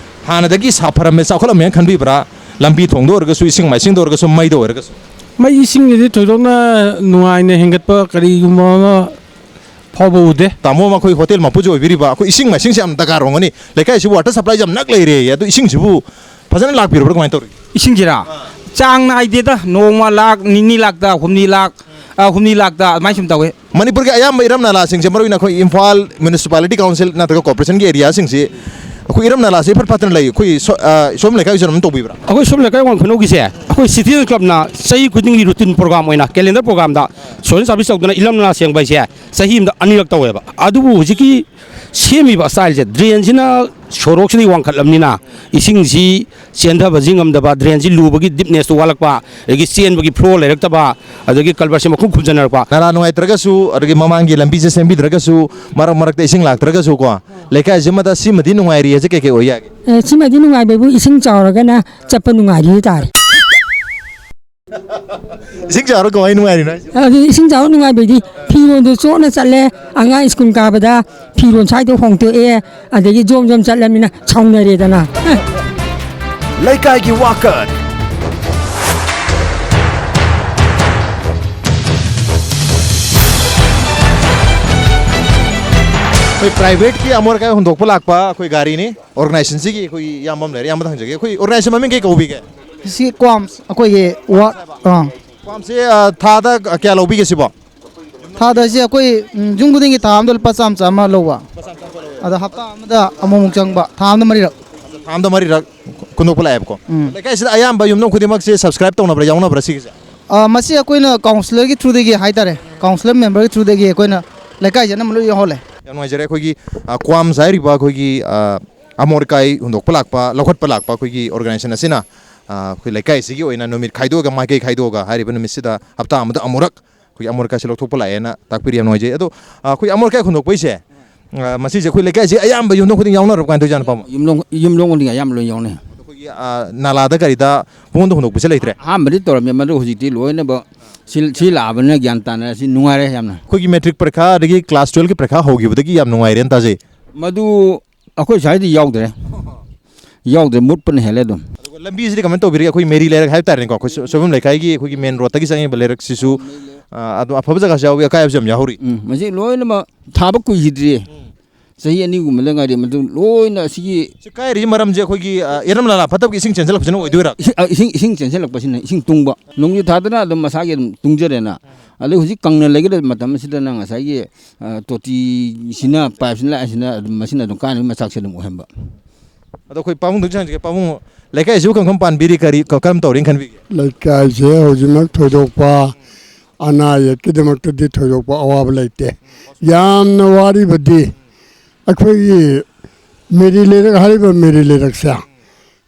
ꯍꯥꯟꯅꯗꯒꯤ ꯁꯥꯐꯔꯝꯃꯦ, ꯆꯥꯎꯈꯠꯂꯝꯃꯦꯅ ꯈꯟꯕꯤꯕ꯭ꯔꯥ? ꯂꯝꯕꯤ ꯊꯣꯡꯗ ꯑꯣꯏꯔꯒꯁꯨ, ꯏꯁꯤꯡ ꯃꯥꯏꯁꯤꯡꯗ ꯑꯣꯏꯔꯒꯁꯨ, ꯃꯩꯗ ꯑꯣꯏꯔꯒꯁꯨ꯫ ꯃꯩ ꯏꯁꯤꯡꯒꯤꯗꯤ ꯊꯣꯏꯗꯣꯛꯅ ꯅꯨꯡꯉꯥꯏꯅ ꯍꯦꯟꯒꯠꯄ ꯀꯔꯤꯒꯨꯝꯕ ꯑꯃ ꯐꯥꯎꯕ ꯎꯗꯦ꯫ ꯇꯥꯃꯣ, ꯃꯈꯣꯏ ꯍꯣꯇꯦꯜ ꯃꯄꯨꯁꯨ ꯑꯣꯏꯕꯤꯔꯤꯕ, ꯑꯩꯈꯣꯏ ꯏꯁꯤꯡ ꯃꯥꯏꯁꯤꯡꯁꯦ ꯌꯥꯝ ꯗꯔꯀꯥꯔ ꯑꯣꯏꯔꯝꯒꯅꯤ꯫ ꯂꯩꯀꯥꯏꯁꯤꯕꯨ ꯋꯥꯇꯔ ꯁꯄ꯭ꯂꯥꯏꯁꯦ ꯌꯥꯝ ꯅꯛ ꯂꯩꯔꯦꯌꯦ, ꯑꯗꯨ ꯏꯁꯤꯡꯁꯤꯕꯨ ꯐꯖꯅ ꯂꯥꯛꯄꯤꯔꯕ꯭ꯔꯥ, ꯀꯃꯥꯏꯅ ꯇꯧꯔꯤ? ꯏꯁꯤꯡꯁꯤꯔꯥ? ꯆꯥꯡ ꯅꯥꯏꯗꯦꯗ, ꯅꯣꯡꯃ ꯂꯥꯛ, ꯅꯤꯅꯤ ꯂꯥꯛꯇ, ꯍꯨꯝꯅꯤ ꯂꯥꯛ, ꯑ, ꯍꯨꯝꯅꯤ ꯂꯥꯛꯇ, ꯑꯗꯨꯃꯥꯏꯅ ꯁꯨꯝ ꯇꯧꯋꯦ꯫ ꯃꯅꯤꯄꯨꯔꯒꯤ ꯑꯌꯥꯝꯕ ꯏꯔꯝ ꯅꯂꯥꯁꯤꯡꯁꯦ, ꯃꯔꯨꯑꯣꯏꯅ ꯑꯩꯈꯣꯏ ꯏꯝꯐꯥꯜ ꯃ꯭ꯌꯨꯅꯤꯁꯤꯄꯥꯂꯤꯇꯤ ꯀꯥꯎꯟꯁꯤꯜ ꯅꯠꯇ꯭ꯔꯒ ꯀꯣꯔꯄꯣꯔꯦꯁꯟꯒꯤ ꯑꯦꯔꯤꯌꯥꯁꯤꯡꯁꯤ, ꯑꯩꯈꯣꯏ ꯏꯔꯝ ꯅꯂꯥꯁꯦ ꯏꯐꯠ ꯐꯠꯇꯅ ꯂꯩ꯫ ꯑꯩꯈꯣꯏ ꯁꯣ-, ꯑ, ꯁꯣꯝ ꯂꯩꯀꯥꯏꯒꯤꯁꯨ ꯑꯗꯨꯝ ꯇꯧꯕꯤꯕ꯭ꯔꯥ? ꯑꯩꯈꯣꯏ ꯁꯣꯝ ꯂꯩꯀꯥꯏ ꯋꯥꯡꯈꯨꯅꯧꯒꯤꯁꯦ, ꯑꯩꯈꯣꯏ ꯁꯤꯇꯤꯖꯟ ꯀ꯭ꯂꯕꯅ ꯆꯍꯤ ꯈꯨꯗꯤꯡꯒꯤ ꯔꯨꯇꯤꯟ ꯄ꯭ꯔꯣꯒ꯭ꯔꯥꯝ ꯑꯣꯏꯅ, ꯀꯦꯂꯦꯟꯗꯔ ꯄ꯭ꯔꯣꯒ꯭ꯔꯥꯝꯗ ꯁꯣꯏꯜ ꯁꯥꯔꯚꯤꯁ ꯇꯧꯗꯅ ꯏꯔꯝ ꯅꯂꯥ ꯁꯦꯡꯕ ꯍꯥꯏꯁꯦ ꯆꯍꯤ ꯑꯃꯗ ꯑꯅꯤꯔꯛ ꯇꯧꯋꯦꯕ꯫ ꯑꯗꯨꯕꯨ ꯍꯧꯖꯤꯛꯀꯤ ꯁꯦꯝꯃꯤꯕ ꯁ꯭ꯇꯥꯏꯜꯁꯦ, ꯗ꯭ꯔꯦꯟꯁꯤꯅ ꯁꯣꯔꯣꯛꯁꯤꯗꯒꯤ ꯋꯥꯡꯈꯠꯂꯕꯅꯤꯅ, ꯏꯁꯤꯡꯁꯤ ꯆꯦꯟꯊꯕꯁꯤ ꯉꯝꯗꯕ, ꯗ꯭ꯔꯦꯟꯁꯤ ꯂꯨꯕꯒꯤ ꯗꯤꯞꯅꯦꯁꯇꯨ ꯋꯥꯠꯂꯛꯄ, ꯑꯗꯒꯤ ꯆꯦꯟꯕꯒꯤ ꯐ꯭ꯂꯣ ꯂꯩꯔꯛꯇꯕ, ꯑꯗꯒꯤ ꯀꯜꯚꯔꯠꯁꯦ ꯃꯈꯨꯝ ꯈꯨꯝꯖꯟꯅꯔꯛꯄ꯫ ꯅꯂꯥ ꯅꯨꯡꯉꯥꯏꯇ꯭ꯔꯒꯁꯨ, ꯑꯗꯒꯤ ꯃꯃꯥꯡꯒꯤ ꯂꯝꯕꯤꯁꯦ ꯁꯦꯝꯕꯤꯗ꯭ꯔꯒꯁꯨ, ꯃꯔꯛ ꯃꯔꯛꯇ ꯏꯁꯤꯡ ꯂꯥꯛꯇ꯭ꯔꯒꯁꯨꯀꯣ, ꯂꯩꯀꯥꯏꯁꯤꯃꯗ ꯁꯤꯃꯗꯤ ꯅꯨꯡꯉꯥꯏꯔꯤ ꯍꯥꯏꯁꯦ ꯀꯩ ꯀꯩ ꯑꯣꯏ ꯌꯥꯒꯦ? ꯑꯦ, ꯁꯤꯃꯗꯤ ꯅꯨꯡꯉꯥꯏꯕꯕꯨ, ꯏꯁꯤꯡ ꯆꯥꯎꯔꯒꯅ ꯆꯠꯄ ꯅꯨꯡꯉꯥꯏꯔꯤ ꯍꯥꯏꯇꯥꯔꯦ꯫ ꯏꯁꯤꯡ ꯆꯥꯎꯔ ꯀꯃꯥꯏꯅ ꯅꯨꯡꯉꯥꯏꯔꯤꯅꯣ ꯍꯥꯏꯁꯦ? ꯑꯗꯨ ꯏꯁꯤꯡ ꯆꯥꯎꯔ ꯅꯨꯡꯉꯥꯏꯕꯩꯗꯤ ꯐꯤꯔꯣꯟꯗꯣ ꯆꯣꯠꯅ ꯆꯠꯂꯦ꯫ ꯑꯉꯥꯡ ꯁ꯭ꯀꯨꯜ ꯀꯥꯕꯗ ꯐꯤꯔꯣꯟ ꯁ꯭ꯋꯥꯏꯗ ꯍꯣꯡꯇꯣꯛꯑꯦ꯫ ꯑꯗꯒꯤ ꯖꯣꯝ ꯖꯣꯝ ꯆꯠꯂꯝꯅꯤꯅ ꯁꯥꯎꯅꯔꯦꯗꯅ꯫ ꯂꯩꯀꯥꯏꯒꯤ ꯋꯥꯀꯠ꯫ ꯑꯩꯈꯣꯏ ꯄ꯭ꯔꯥꯏꯚꯦꯠꯀꯤ ꯑꯃꯣꯠ ꯑꯀꯥꯏ ꯍꯨꯟꯗꯣꯛꯄ ꯂꯥꯛꯄ ꯑꯩꯈꯣꯏ ꯒꯥꯔꯤꯅꯤ꯫ ꯑꯣꯔꯒꯅꯥꯏꯖꯦꯁꯟꯁꯤꯒꯤ ꯑꯩꯈꯣꯏ ꯏꯌꯥꯝꯕ ꯑꯃ ꯂꯩꯔꯦ, ꯏꯌꯥꯝꯕꯗ ꯍꯪꯖꯒꯦ꯫ ꯑꯩꯈꯣꯏ ꯑꯣꯔꯒꯅꯥꯏꯖꯦꯁꯟ ꯃꯃꯤꯡ ꯀꯩ ꯀꯧꯕꯤꯒꯦ? ꯁꯤ ꯀ꯭ꯋꯥꯝꯁ ꯑꯩꯈꯣꯏꯒꯤ ꯋꯥ ꯑꯥ ꯀ꯭ꯋꯥꯝꯁꯦ, ꯑ, ꯊꯥꯗ ꯀꯌꯥ ꯂꯧꯕꯤꯒꯦ ꯁꯤꯕꯣ? ꯊꯥꯗ ꯁꯤ ꯑꯩꯈꯣꯏ ꯎꯝ, ꯌꯨꯝ ꯈꯨꯗꯤꯡꯒꯤ ꯊꯥ ꯑꯃꯗ ꯂꯨꯄꯥ ꯆꯥꯝꯃ ꯆꯥꯝꯃ ꯂꯧꯕ꯫ ꯑꯗꯣ ꯍꯞꯇꯥ ꯑꯃꯗ ꯑꯃꯨꯛꯃꯨꯛ ꯆꯪꯕ, ꯊꯥ ꯑꯃꯗ ꯃꯔꯤꯔꯛ꯫ ꯊꯥ ꯑꯃꯗ ꯃꯔꯤꯔꯛ ꯈꯨꯟꯗꯣꯛꯄ ꯂꯥꯛꯑꯦꯕꯀꯣ꯫ ꯎꯝ꯫ ꯂꯩꯀꯥꯏꯁꯤꯗ ꯑꯌꯥꯝꯕ ꯌꯨꯝꯊꯣꯡ ꯈꯨꯗꯤꯡꯃꯛꯁꯦ ꯁꯕꯁꯀ꯭ꯔꯥꯏꯕ ꯇꯧꯅꯕ꯭ꯔꯥ, ꯌꯥꯎꯅꯕ꯭ꯔꯥ ꯁꯤꯒꯤꯁꯦ? ꯑ, ꯃꯁꯤ ꯑꯩꯈꯣꯏꯅ ꯀꯥꯎꯟꯁꯤꯂꯔꯒꯤ ꯊ꯭ꯔꯨꯗꯒꯤ ꯍꯥꯏꯇꯥꯔꯦ, ꯀꯥꯎꯟꯁꯤꯂꯔ ꯃꯦꯝꯕꯔꯒꯤ ꯊ꯭ꯔꯨꯗꯒꯤ ꯑꯩꯈꯣꯏꯅ ꯂꯩꯀꯥꯏꯁꯦ ꯑꯅꯝꯕ ꯂꯣꯏ ꯌꯥꯎꯍꯜꯂꯦ꯫ ꯌꯥꯝ ꯅꯨꯡꯉꯥꯏꯖꯔꯦ꯫ ꯑꯩꯈꯣꯏꯒꯤ, ꯑ, ꯀ꯭ꯋꯥꯝꯁ ꯍꯥꯏꯔꯤꯕ ꯑꯩꯈꯣꯏꯒꯤ, ꯑ, ꯑꯃꯣꯠ ꯑꯀꯥꯏ ꯍꯨꯟꯗꯣꯛꯄ ꯂꯥꯛꯄ, ꯂꯧꯈꯠꯄ ꯂꯥꯛꯄ ꯑꯩꯈꯣꯏꯒꯤ ꯑꯣꯔꯒꯅꯥꯏꯖꯦꯁꯟ ꯑꯁꯤꯅ, ꯑ, ꯑꯩꯈꯣꯏ ꯂꯩꯀꯥꯏꯁꯤꯒꯤ ꯑꯣꯏꯅ ꯅꯨꯃꯤꯠ ꯈꯥꯏꯗꯣꯛꯑꯒ, ꯃꯥꯏꯀꯩ ꯈꯥꯏꯗꯣꯛꯑꯒ ꯍꯥꯏꯔꯤꯕ ꯅꯨꯃꯤꯠꯁꯤꯗ ꯍꯞꯇꯥ ꯑꯃꯗ ꯑꯃꯨꯔꯛ ꯑꯩꯈꯣꯏꯒꯤ ꯑꯃꯣꯠ ꯑꯀꯥꯏꯁꯦ ꯂꯧꯊꯣꯛꯄ ꯂꯥꯛꯑꯦꯅ ꯇꯥꯛꯄꯤꯔꯤ꯫ ꯌꯥꯝ ꯅꯨꯡꯉꯥꯏꯖꯩ꯫ ꯑꯗꯣ, ꯑ, ꯑꯩꯈꯣꯏ ꯑꯃꯣꯠ ꯑꯀꯥꯏ ꯍꯨꯟꯗꯣꯛꯄꯩꯁꯦ, ꯑ, ꯃꯁꯤꯁꯦ ꯑꯩꯈꯣꯏ ꯂꯩꯀꯥꯏꯁꯤ ꯑꯌꯥꯝꯕ ꯌꯨꯝꯊꯣꯡ ꯈꯨꯗꯤꯡ ꯌꯥꯎꯅꯔꯕ ꯀꯃꯥꯏꯅ ꯇꯧꯖꯥꯠꯅꯣ, ꯄꯥꯕꯨꯡ? ꯌꯨꯝꯂꯣꯡ ꯌꯨꯝꯂꯣꯡ ꯈꯨꯗꯤꯡ ꯑꯌꯥꯝꯕ ꯂꯣꯏ ꯌꯥꯎꯅꯩ꯫ ꯑꯩꯈꯣꯏꯒꯤ, ꯑ, ꯅꯥꯂꯥꯗ ꯀꯔꯤꯗ ꯄꯨꯡꯗ ꯍꯨꯟꯗꯣꯛꯄꯁꯦ ꯂꯩꯇ꯭ꯔꯦ? ꯑꯍꯥꯟꯕꯗꯤ ꯇꯧꯔꯝꯃꯦ, ꯃꯗꯨ ꯍꯧꯖꯤꯛꯇꯤ ꯂꯣꯏꯅꯃꯛ ꯁꯤ ꯁꯤ ꯂꯥꯛꯑꯕꯅꯤꯅ ꯒ꯭ꯌꯥꯟ ꯇꯥꯅꯔꯦ꯫ ꯁꯤ ꯅꯨꯡꯉꯥꯏꯔꯦ ꯌꯥꯝꯅ꯫ ꯑꯩꯈꯣꯏꯒꯤ ꯃꯦꯇ꯭ꯔꯤꯛ ꯄꯔꯤꯈꯥ ꯑꯗꯒꯤ ꯀ꯭ꯂꯥꯁ ꯇꯨꯌꯦꯜꯐꯀꯤ ꯄꯔꯤꯈꯥ ꯍꯧꯈꯤꯕꯗꯒꯤ ꯌꯥꯝ ꯅꯨꯡꯉꯥꯏꯔꯦꯅ ꯇꯥꯖꯩ꯫ ꯃꯗꯨ ꯑꯩꯈꯣꯏ ꯁ꯭ꯋꯥꯏꯗ ꯌꯥꯎꯗ꯭ꯔꯦ꯫ ꯌꯥꯎꯗ꯭ꯔꯦ, ꯃꯨꯠꯄꯅ ꯍꯦꯜꯂꯦ ꯑꯗꯨꯝ꯫ ꯑꯗꯨꯒ ꯂꯝꯕꯤꯁꯤꯗꯤ ꯀꯃꯥꯏꯅ ꯇꯧꯕꯤꯔꯤ? ꯑꯩꯈꯣꯏ ꯃꯦꯔꯤ ꯂꯩꯔꯛ ꯍꯥꯏꯕ ꯇꯥꯔꯦꯅꯦꯀꯣ, ꯑꯩꯈꯣꯏ ꯁꯣ- ꯁꯣꯏꯕꯝ ꯂꯩꯀꯥꯏꯒꯤ ꯑꯩꯈꯣꯏꯒꯤ ꯃꯦꯟ ꯔꯣꯗꯇꯒꯤ ꯆꯪꯉꯤꯕ ꯂꯩꯔꯛꯁꯤꯁꯨ, ꯑ, ꯑꯗꯨꯝ ꯑꯐꯕ ꯖꯒꯥꯁꯨ ꯌꯥꯎꯏ, ꯑꯀꯥꯏꯕꯁꯨ ꯌꯥꯝ ꯌꯥꯎꯍꯧꯔꯤ꯫ ꯎꯝ, ꯃꯁꯤ ꯂꯣꯏꯅꯃꯛ ꯊꯥꯕ ꯀꯨꯏꯈꯤꯗ꯭ꯔꯤ꯫ ꯆꯍꯤ ꯑꯅꯤꯒꯨꯝꯕꯗ ꯉꯥꯏꯔꯤ꯫ ꯃꯗꯨ ꯂꯣꯏꯅ ꯑꯁꯤꯒꯤ ꯁꯤ ꯀꯥꯏꯔꯤꯁꯤ ꯃꯔꯝꯁꯦ ꯑꯩꯈꯣꯏꯒꯤ, ꯑ, ꯏꯔꯝ ꯅꯂꯥ ꯐꯠꯇꯕꯒꯤ ꯏꯁꯤꯡ ꯆꯦꯟꯁꯤꯜꯂꯛꯄꯁꯤꯅ ꯑꯣꯏꯗꯣꯏꯔꯥ? ꯏꯁꯤꯡ, ꯑ, ꯏꯁꯤꯡ, ꯏꯁꯤꯡ ꯆꯦꯟꯁꯤꯜꯂꯛꯄꯁꯤꯅ ꯏꯁꯤꯡ ꯇꯨꯡꯕ꯫ ꯅꯣꯡꯖꯨ ꯊꯥꯗꯅ ꯑꯗꯨꯝ ꯃꯁꯥꯒꯤ ꯑꯗꯨꯝ ꯇꯨꯡꯖꯔꯦꯅ꯫ ꯑꯗꯩ ꯍꯧꯖꯤꯛ ꯀꯪꯅ ꯂꯩꯒꯗꯕ ꯃꯇꯝ ꯑꯁꯤꯗꯅ ꯉꯁꯥꯏꯒꯤ, ꯑ, ꯇꯣꯇꯤꯁꯤꯅ, ꯄꯥꯏꯞꯁꯤꯅ ꯂꯥꯛꯏꯁꯤꯅ ꯑꯗꯨꯝ ꯃꯁꯤꯅ ꯑꯗꯨꯝ ꯀꯥꯟꯅꯕꯒꯤ ꯃꯆꯥꯛꯁꯦ ꯑꯗꯨꯝ ꯑꯣꯏꯍꯟꯕ꯫ ꯑꯗꯣ ꯑꯩꯈꯣꯏ ꯄꯥꯕꯨꯡꯗꯁꯨ ꯍꯪꯖꯒꯦ, ꯄꯥꯕꯨꯡ, ꯂꯩꯀꯥꯏꯁꯤꯕꯨ ꯀꯔꯝ ꯀꯔꯝ ꯄꯥꯟꯕꯤꯔꯤ, ꯀꯔꯤ ꯀ- ꯀꯔꯝ ꯇꯧꯔꯤꯅ ꯈꯟꯕꯤꯒꯦ? ꯂꯩꯀꯥꯏꯁꯦ ꯍꯧꯖꯤꯛꯃꯛ ꯊꯣꯏꯗꯣꯛꯄ ꯑꯅꯥ ꯑꯌꯦꯛꯀꯤꯗꯃꯛꯇꯗꯤ ꯊꯣꯏꯗꯣꯛꯄ ꯑꯋꯥꯕ ꯂꯩꯇꯦ꯫ ꯌꯥꯝꯅ ꯋꯥꯔꯤꯕꯗꯤ ꯑꯩꯈꯣꯏꯒꯤ ꯃꯦꯔꯤ ꯂꯩꯔꯛ ꯍꯥꯏꯔꯤꯕ ꯃꯦꯔꯤ ꯂꯩꯔꯛꯁꯦ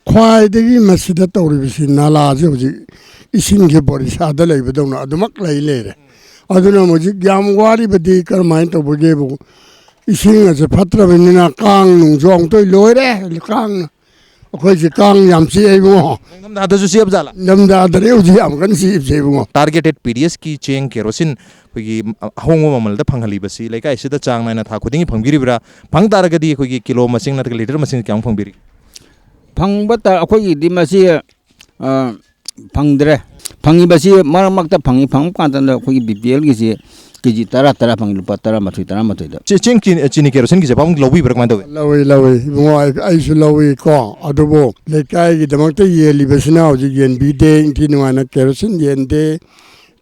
ꯈ꯭ꯋꯥꯏꯗꯒꯤ ꯃꯁꯤꯗ ꯇꯧꯔꯤꯕꯁꯤ ꯅꯥꯂꯥꯁꯦ ꯍꯧꯖꯤꯛ ꯏꯁꯤꯡꯁꯦ ꯕꯣꯔꯤꯁꯥꯗ ꯂꯩꯕꯗꯧꯅ ꯑꯗꯨꯃꯛ ꯂꯩ ꯂꯩꯔꯦ꯫ ꯑꯗꯨꯅ ꯍꯧꯖꯤꯛ ꯌꯥꯝ ꯋꯥꯔꯤꯕꯗꯤ ꯀꯔꯝꯍꯥꯏꯅ ꯇꯧꯕꯒꯦꯕꯨ, ꯏꯁꯤꯡ ꯑꯁꯦ ꯐꯠꯇ꯭ꯔꯕꯅꯤꯅ ꯀꯥꯡ ꯅꯨꯡꯁꯨ ꯑꯃꯨꯛꯇꯣꯏ ꯂꯣꯏꯔꯦ꯫ ꯀꯥꯡꯅ ꯑꯩꯈꯣꯏꯁꯦ ꯀꯥꯡ ꯌꯥꯝ ꯆꯤꯛꯑꯦ ꯏꯕꯨꯡꯉꯣ꯫ ꯅꯤꯡꯊꯝꯊꯥꯗꯁꯨ ꯆꯦꯞ ꯖꯥꯠꯂꯥ? ꯅꯤꯡꯊꯝꯊꯥꯗꯅꯦ ꯍꯧꯖꯤꯛ ꯌꯥꯝ ꯀꯟꯅ ꯆꯤꯛꯏꯁꯦ ꯏꯕꯨꯡꯉꯣ꯫ ꯇꯥꯔꯒꯦꯇꯦꯠ ꯄꯤ ꯗꯤ ꯑꯦꯁꯀꯤ ꯆꯦꯡ ꯀꯦꯔꯣꯁꯤꯟ ꯑꯩꯈꯣꯏꯒꯤ ꯑꯍꯣꯡꯕ ꯃꯃꯜꯗ ꯐꯪꯍꯜꯂꯤꯕꯁꯤ ꯂꯩꯀꯥꯏꯁꯤꯗ ꯆꯥꯡ ꯅꯥꯏꯅ ꯊꯥ ꯈꯨꯗꯤꯡꯒꯤ ꯐꯪꯕꯤꯔꯤꯕ꯭ꯔꯥ? ꯐꯪ ꯇꯥꯔꯒꯗꯤ ꯑꯩꯈꯣꯏꯒꯤ ꯀꯤꯂꯣ ꯃꯁꯤꯡ ꯅꯠꯇ꯭ꯔꯒ ꯂꯤꯇꯔ ꯃꯁꯤꯡ ꯀꯌꯥꯃꯨꯛ ꯐꯪꯕꯤꯔꯤ? ꯐꯪꯕ ꯇꯥ ꯑꯩꯈꯣꯏꯒꯤꯗꯤ ꯃꯁꯤ ꯑ, ꯐꯪꯗ꯭ꯔꯦ꯫ ꯐꯪꯉꯤꯕꯁꯤ ꯃꯔꯛ ꯃꯔꯛꯇ ꯐꯪꯉꯤ, ꯐꯪꯕ ꯀꯥꯟꯗ ꯑꯩꯈꯣꯏꯒꯤ ꯕꯤ ꯄꯤ ꯑꯦꯜꯒꯤꯁꯤ ꯀꯦ ꯖꯤ ꯇꯔꯥ ꯇꯔꯥ ꯐꯪꯉꯤ, ꯂꯨꯄꯥ ꯇꯔꯥꯃꯥꯊꯣꯏ ꯇꯔꯥꯃꯥꯊꯣꯏꯗ꯫ ꯆꯦ- ꯆꯦꯡ ꯆꯤꯅꯤ, ꯆꯤꯅꯤ ꯀꯦꯔꯣꯁꯤꯟꯒꯤꯁꯦ ꯄꯥꯕꯨꯡ ꯂꯧꯕꯤꯕ꯭ꯔꯥ, ꯀꯃꯥꯏꯅ ꯇꯧꯋꯤ? ꯂꯧꯏ ꯂꯧꯏ ꯏꯕꯨꯡꯉꯣ, ꯑꯩ- ꯑꯩꯁꯨ ꯂꯧꯏꯀꯣ꯫ ꯑꯗꯨꯕꯨ ꯂꯩꯀꯥꯏꯒꯤꯗꯃꯛꯇ ꯌꯦꯜꯂꯤꯕꯁꯤꯅ ꯍꯧꯖꯤꯛ ꯌꯦꯟꯕꯤꯗꯦ, ꯏꯟꯊꯤ ꯅꯨꯡꯉꯥꯏꯅ ꯀꯦꯔꯣꯁꯤꯟ ꯌꯦꯟꯗꯦ,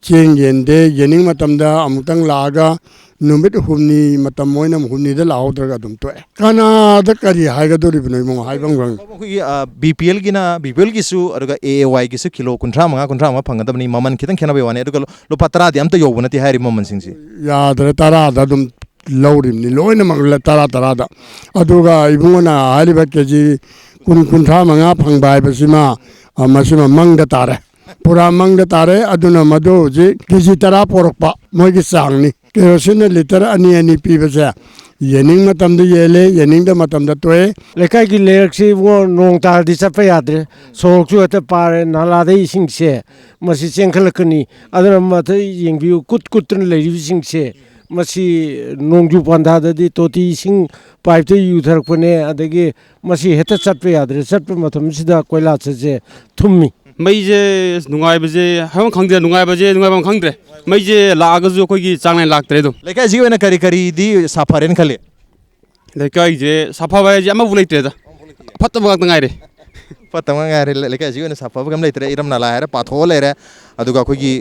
ꯆꯦꯡ ꯌꯦꯟꯗꯦ꯫ ꯌꯦꯟꯅꯤꯡ ꯃꯇꯝꯗ ꯑꯃꯨꯛꯇꯪ ꯂꯥꯛꯑꯒ ꯅꯨꯃꯤꯠ ꯍꯨꯝꯅꯤ ꯃꯇꯝ ꯃꯣꯏꯅ ꯍꯨꯝꯅꯤꯗ ꯂꯥꯛꯍꯧꯗ꯭ꯔꯒ ꯑꯗꯨꯝ ꯇꯣꯛꯑꯦ꯫ ꯀꯅꯥꯗ ꯀꯔꯤ ꯍꯥꯏꯒꯗꯣꯔꯤꯕꯅꯣ ꯏꯕꯨꯡꯉꯣ, ꯍꯥꯏꯐꯝ ꯈꯪꯗꯦ꯫ ꯑꯩꯈꯣꯏꯒꯤ ꯕꯤ ꯄꯤ ꯑꯦꯜꯒꯤꯅ, ꯕꯤ ꯄꯤ ꯑꯦꯜꯒꯤꯁꯨ ꯑꯗꯨꯒ ꯑꯦ ꯑꯦ ꯋꯥꯏꯒꯤꯁꯨ ꯀꯤꯂꯣ ꯀꯨꯟꯊ꯭ꯔꯥ ꯃꯉꯥ, ꯀꯨꯟꯊ꯭ꯔꯥ ꯃꯉꯥ ꯐꯪꯒꯗꯕꯅꯤ꯫ ꯃꯃꯜ ꯈꯤꯇꯪ ꯈꯦꯠꯅꯕꯩ ꯋꯥꯅꯤ꯫ ꯑꯗꯨꯒ ꯂꯨꯄꯥ ꯇꯔꯥꯗꯤ ꯑꯝꯇ ꯌꯧꯕ ꯅꯠꯇꯦ ꯍꯥꯏꯔꯤꯕ ꯃꯃꯜꯁꯤꯡꯁꯤ꯫ ꯌꯥꯗ꯭ꯔꯦ, ꯇꯔꯥꯗ ꯑꯗꯨꯝ ꯂꯧꯔꯤꯕꯅꯤ ꯂꯣꯏꯅꯃꯛ, ꯇꯔꯥ ꯇꯔꯥꯗ꯫ ꯑꯗꯨꯒ ꯏꯕꯨꯡꯉꯣꯅ ꯍꯥꯏꯔꯤꯕ ꯀꯦ ꯖꯤ ꯀꯨꯟ, ꯀꯨꯟꯊ꯭ꯔꯥ ꯃꯉꯥ ꯐꯪꯕ ꯍꯥꯏꯕꯁꯤꯃ, ꯑ, ꯃꯁꯤꯃ ꯃꯪꯗ ꯇꯥꯔꯦ, ꯄꯨꯔꯥ ꯃꯪꯗ ꯇꯥꯔꯦ꯫ ꯑꯗꯨꯅ ꯃꯗꯨ ꯍꯧꯖꯤꯛ ꯀꯦ ꯖꯤ ꯇꯔꯥ ꯄꯣꯔꯛꯄ ꯃꯣꯏꯒꯤ ꯆꯥꯡꯅꯤ꯫ ꯀꯦꯔꯣꯁꯤꯟꯅ ꯂꯤꯇꯔ ꯑꯅꯤ ꯑꯅꯤ ꯄꯤꯕꯁꯦ ꯌꯦꯟꯅꯤꯡ ꯃꯇꯝꯗ ꯌꯦꯜꯂꯦ, ꯌꯦꯟꯅꯤꯡꯗ ꯃꯇꯝꯗ ꯇꯣꯛꯑꯦ꯫ ꯂꯩꯀꯥꯏꯒꯤ ꯂꯩꯔꯛꯁꯤ ꯏꯕꯨꯡꯉꯣ ꯅꯣꯡ ꯇꯥꯔꯗꯤ ꯆꯠꯄ ꯌꯥꯗ꯭ꯔꯦ꯫ ꯁꯣꯔꯣꯛꯁꯨ ꯍꯦꯛꯇ ꯄꯥꯔꯦ, ꯅꯥꯂꯥꯗꯩ ꯏꯁꯤꯡꯁꯦ ꯃꯁꯤ ꯆꯦꯟꯈꯠꯂꯛꯀꯅꯤ꯫ ꯑꯗꯨꯅ ꯃꯊꯛ ꯌꯦꯡꯕꯤꯌꯨ, ꯀꯨꯠ ꯀꯨꯠꯇꯨꯅ ꯂꯩꯔꯤꯕꯁꯤꯡꯁꯦ, ꯃꯁꯤ ꯅꯣꯡꯖꯨ ꯄꯟꯊꯥꯗꯗꯤ ꯇꯣꯇꯤ ꯏꯁꯤꯡ ꯄꯥꯏꯞꯇ ꯌꯨꯊꯔꯛꯄꯅꯦ꯫ ꯑꯗꯒꯤ ꯃꯁꯤ ꯍꯦꯛꯇ ꯆꯠꯄ ꯌꯥꯗ꯭ꯔꯦ꯫ ꯆꯠꯄ ꯃꯇꯝꯁꯤꯗ ꯀꯣꯏꯂꯥꯁꯁꯦ ꯊꯨꯝꯃꯤ꯫ ꯃꯩꯁꯦ ꯑꯁ ꯅꯨꯡꯉꯥꯏꯕꯁꯦ ꯍꯥꯏꯐꯝ ꯈꯪꯗꯦ, ꯅꯨꯡꯉꯥꯏꯕꯁꯦ ꯅꯨꯡꯉꯥꯏꯐꯝ ꯈꯪꯗ꯭ꯔꯦ꯫ ꯃꯩꯁꯦ ꯂꯥꯛꯑꯒꯁꯨ ꯑꯩꯈꯣꯏꯒꯤ ꯆꯥꯡ ꯅꯥꯏꯅ ꯂꯥꯛꯇ꯭ꯔꯦ ꯑꯗꯨꯝ꯫ ꯂꯩꯀꯥꯏꯁꯤꯒꯤ ꯑꯣꯏꯅ ꯀꯔꯤ ꯀꯔꯤꯗꯤ ꯁꯥꯐꯔꯦꯅ ꯈꯜꯂꯤ? ꯂꯩꯀꯥꯏꯁꯦ ꯁꯥꯐꯕ ꯍꯥꯏꯁꯦ ꯑꯃꯐꯥꯎ ꯂꯩꯇ꯭ꯔꯦꯗ, ꯐꯠꯇꯕ ꯉꯥꯛꯇ ꯉꯥꯏꯔꯦ꯫ ꯐꯠꯇꯕ ꯉꯥꯏꯔꯦ꯫ ꯂꯩ- ꯂꯩꯀꯥꯏꯁꯤꯒꯤ ꯑꯣꯏꯅ ꯁꯥꯐꯕ ꯀꯩꯝ ꯂꯩꯇ꯭ꯔꯦ꯫ ꯏꯔꯝ ꯅꯂꯥ ꯍꯥꯏꯔꯦ ꯄꯥꯊꯣꯛꯑ ꯂꯩꯔꯦ꯫ ꯑꯗꯨꯒ ꯑꯩꯈꯣꯏꯒꯤ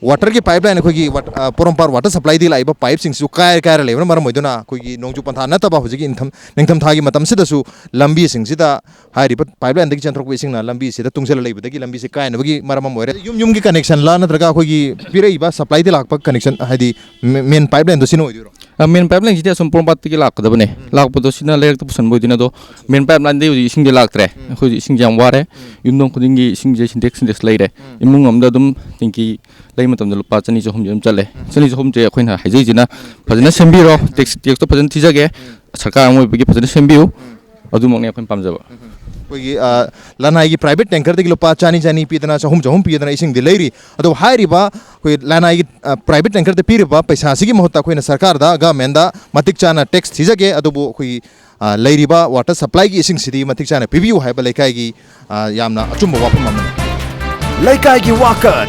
ꯋꯥꯇꯔꯒꯤ ꯄꯥꯏꯞ ꯂꯥꯏꯟ, ꯑꯩꯈꯣꯏꯒꯤ ꯋꯥꯠ- ꯑ, ꯄꯣꯔꯣꯝꯄꯥꯠ ꯋꯥꯇꯔ ꯁꯄ꯭ꯂꯥꯏꯗꯒꯤ ꯂꯥꯛꯏꯕ ꯄꯥꯏꯞꯁꯤꯡꯁꯤꯁꯨ ꯀꯥꯏꯔ ꯀꯥꯏꯔ ꯂꯩꯕꯅ ꯃꯔꯝ ꯑꯣꯏꯗꯨꯅ ꯑꯩꯈꯣꯏꯒꯤ ꯅꯣꯡꯖꯨ ꯄꯟꯊꯥ ꯅꯠꯇꯕ ꯍꯧꯖꯤꯛꯀꯤ ꯏꯪꯊꯝ ꯅꯤꯡꯊꯝꯊꯥꯒꯤ ꯃꯇꯝꯁꯤꯗꯁꯨ ꯂꯝꯕꯤꯁꯤꯡꯁꯤꯗ ꯍꯥꯏꯔꯤꯕ ꯄꯥꯏꯞ ꯂꯥꯏꯟꯗꯒꯤ ꯆꯦꯟꯊꯣꯔꯛꯄ ꯏꯁꯤꯡꯅ ꯂꯝꯕꯤꯁꯤꯗ ꯇꯨꯡꯁꯤꯜꯂ ꯂꯩꯕꯗꯒꯤ ꯂꯝꯕꯤꯁꯤ ꯀꯥꯏꯅꯕꯒꯤ ꯃꯔꯝ ꯑꯃ ꯑꯣꯏꯔꯦ꯫ ꯌꯨꯝ ꯌꯨꯝꯒꯤ ꯀꯅꯦꯛꯁꯟꯂ ꯅꯠꯇ꯭ꯔꯒ ꯑꯩꯈꯣꯏꯒꯤ ꯄꯤꯔꯛꯏꯕ ꯁꯄ꯭ꯂꯥꯏꯗꯒꯤ ꯂꯥꯛꯄ ꯀꯅꯦꯛꯁꯟ, ꯍꯥꯏꯗꯤ ꯃꯦ- ꯃꯦꯟ ꯄꯥꯏꯞ ꯂꯥꯏꯟꯗꯣ ꯁꯤꯅ ꯑꯣꯏꯗꯣꯏꯔꯣ? ꯑ, ꯃꯦꯟ ꯄꯥꯏꯞ ꯂꯥꯏꯟꯁꯤꯗꯤ ꯑꯁꯨꯝ ꯄꯣꯔꯣꯝꯄꯥꯠꯇꯒꯤ ꯂꯥꯛꯀꯗꯕꯅꯦ꯫ ꯂꯥꯛꯄꯗꯣ ꯁꯤꯅ ꯂꯩꯔꯛꯇ ꯄꯨꯁꯟꯕ ꯑꯣꯏꯗꯣꯏꯅꯦ꯫ ꯑꯗꯣ ꯃꯦꯟ ꯄꯥꯏꯞ ꯂꯥꯏꯟꯗꯒꯤ ꯍꯧꯖꯤꯛ ꯏꯁꯤꯡꯁꯦ ꯂꯥꯛꯇ꯭ꯔꯦ꯫ ꯑꯩꯈꯣꯏ ꯍꯧꯖꯤꯛ ꯏꯁꯤꯡꯁꯦ ꯌꯥꯝ ꯋꯥꯔꯦ꯫ ꯌꯨꯝꯊꯣꯡ ꯈꯨꯗꯤꯡꯒꯤ ꯏꯁꯤꯡꯁꯦ ꯁꯤꯟꯇꯦꯛꯁ ꯁꯤꯟꯇꯦꯛꯁ ꯂꯩꯔꯦ꯫ ꯏꯃꯨꯡ ꯑꯃꯗ ꯑꯗꯨꯝ ꯇꯦꯡꯀꯤ ꯂꯩ ꯃꯇꯝꯗ ꯂꯨꯄꯥ ꯆꯅꯤ ꯆꯍꯨꯝꯗꯤ ꯑꯗꯨꯝ ꯆꯠꯂꯦ꯫ ꯆꯅꯤ ꯆꯍꯨꯝꯁꯦ ꯑꯩꯈꯣꯏꯅ ꯍꯥꯏꯖꯔꯤꯁꯤꯅ ꯐꯖꯅ ꯁꯦꯝꯕꯤꯔꯣ, ꯇꯦꯛꯁ ꯇꯦꯛꯁꯇꯣ ꯐꯖꯅ ꯊꯤꯖꯒꯦ꯫ ꯁꯔꯀꯥꯔ ꯑꯃ ꯑꯣꯏꯕꯒꯤ ꯐꯖꯅ ꯁꯦꯝꯕꯤꯌꯨ꯫ ꯑꯗꯨꯃꯛꯅꯤ ꯑꯩꯈꯣꯏꯅ ꯄꯥꯝꯖꯕ꯫ ꯑꯩꯈꯣꯏꯒꯤ ꯑ, ꯂꯅꯥꯏꯒꯤ ꯄ꯭ꯔꯥꯏꯚꯦꯠ ꯇꯦꯡꯀꯔꯗꯒꯤ ꯂꯨꯄꯥ ꯆꯅꯤ ꯆꯅꯤ ꯄꯤꯗꯅ, ꯆꯍꯨꯝ ꯆꯍꯨꯝ ꯄꯤꯗꯅ ꯏꯁꯤꯡꯗꯤ ꯂꯩꯔꯤ꯫ ꯑꯗꯨꯕꯨ ꯍꯥꯏꯔꯤꯕ ꯑꯩꯈꯣꯏ ꯂꯅꯥꯏꯒꯤ ꯑ, ꯄ꯭ꯔꯥꯏꯚꯦꯠ ꯇꯦꯡꯀꯔꯗ ꯄꯤꯔꯤꯕ ꯄꯩꯁꯥꯁꯤꯒꯤ ꯃꯍꯨꯠꯇ ꯑꯩꯈꯣꯏꯅ ꯁꯔꯀꯥꯔꯗ, ꯒꯃꯦꯟꯗ ꯃꯇꯤꯛ ꯆꯥꯅ ꯇꯦꯛꯁ ꯊꯤꯖꯒꯦ, ꯑꯗꯨꯕꯨ ꯑꯩꯈꯣꯏꯒꯤ ꯑ, ꯂꯩꯔꯤꯕ ꯋꯥꯇꯔ ꯁꯄ꯭ꯂꯥꯏꯒꯤ ꯏꯁꯤꯡꯁꯤꯗꯤ ꯃꯇꯤꯛ ꯆꯥꯅ ꯄꯤꯕꯤꯌꯨ ꯍꯥꯏꯕ ꯂꯩꯀꯥꯏꯒꯤ ꯑ, ꯌꯥꯝꯅ ꯑꯆꯨꯝꯕ ꯋꯥꯐꯝ ꯑꯃꯅꯤ꯫ ꯂꯩꯀꯥꯏꯒꯤ ꯋꯥꯀꯠ꯫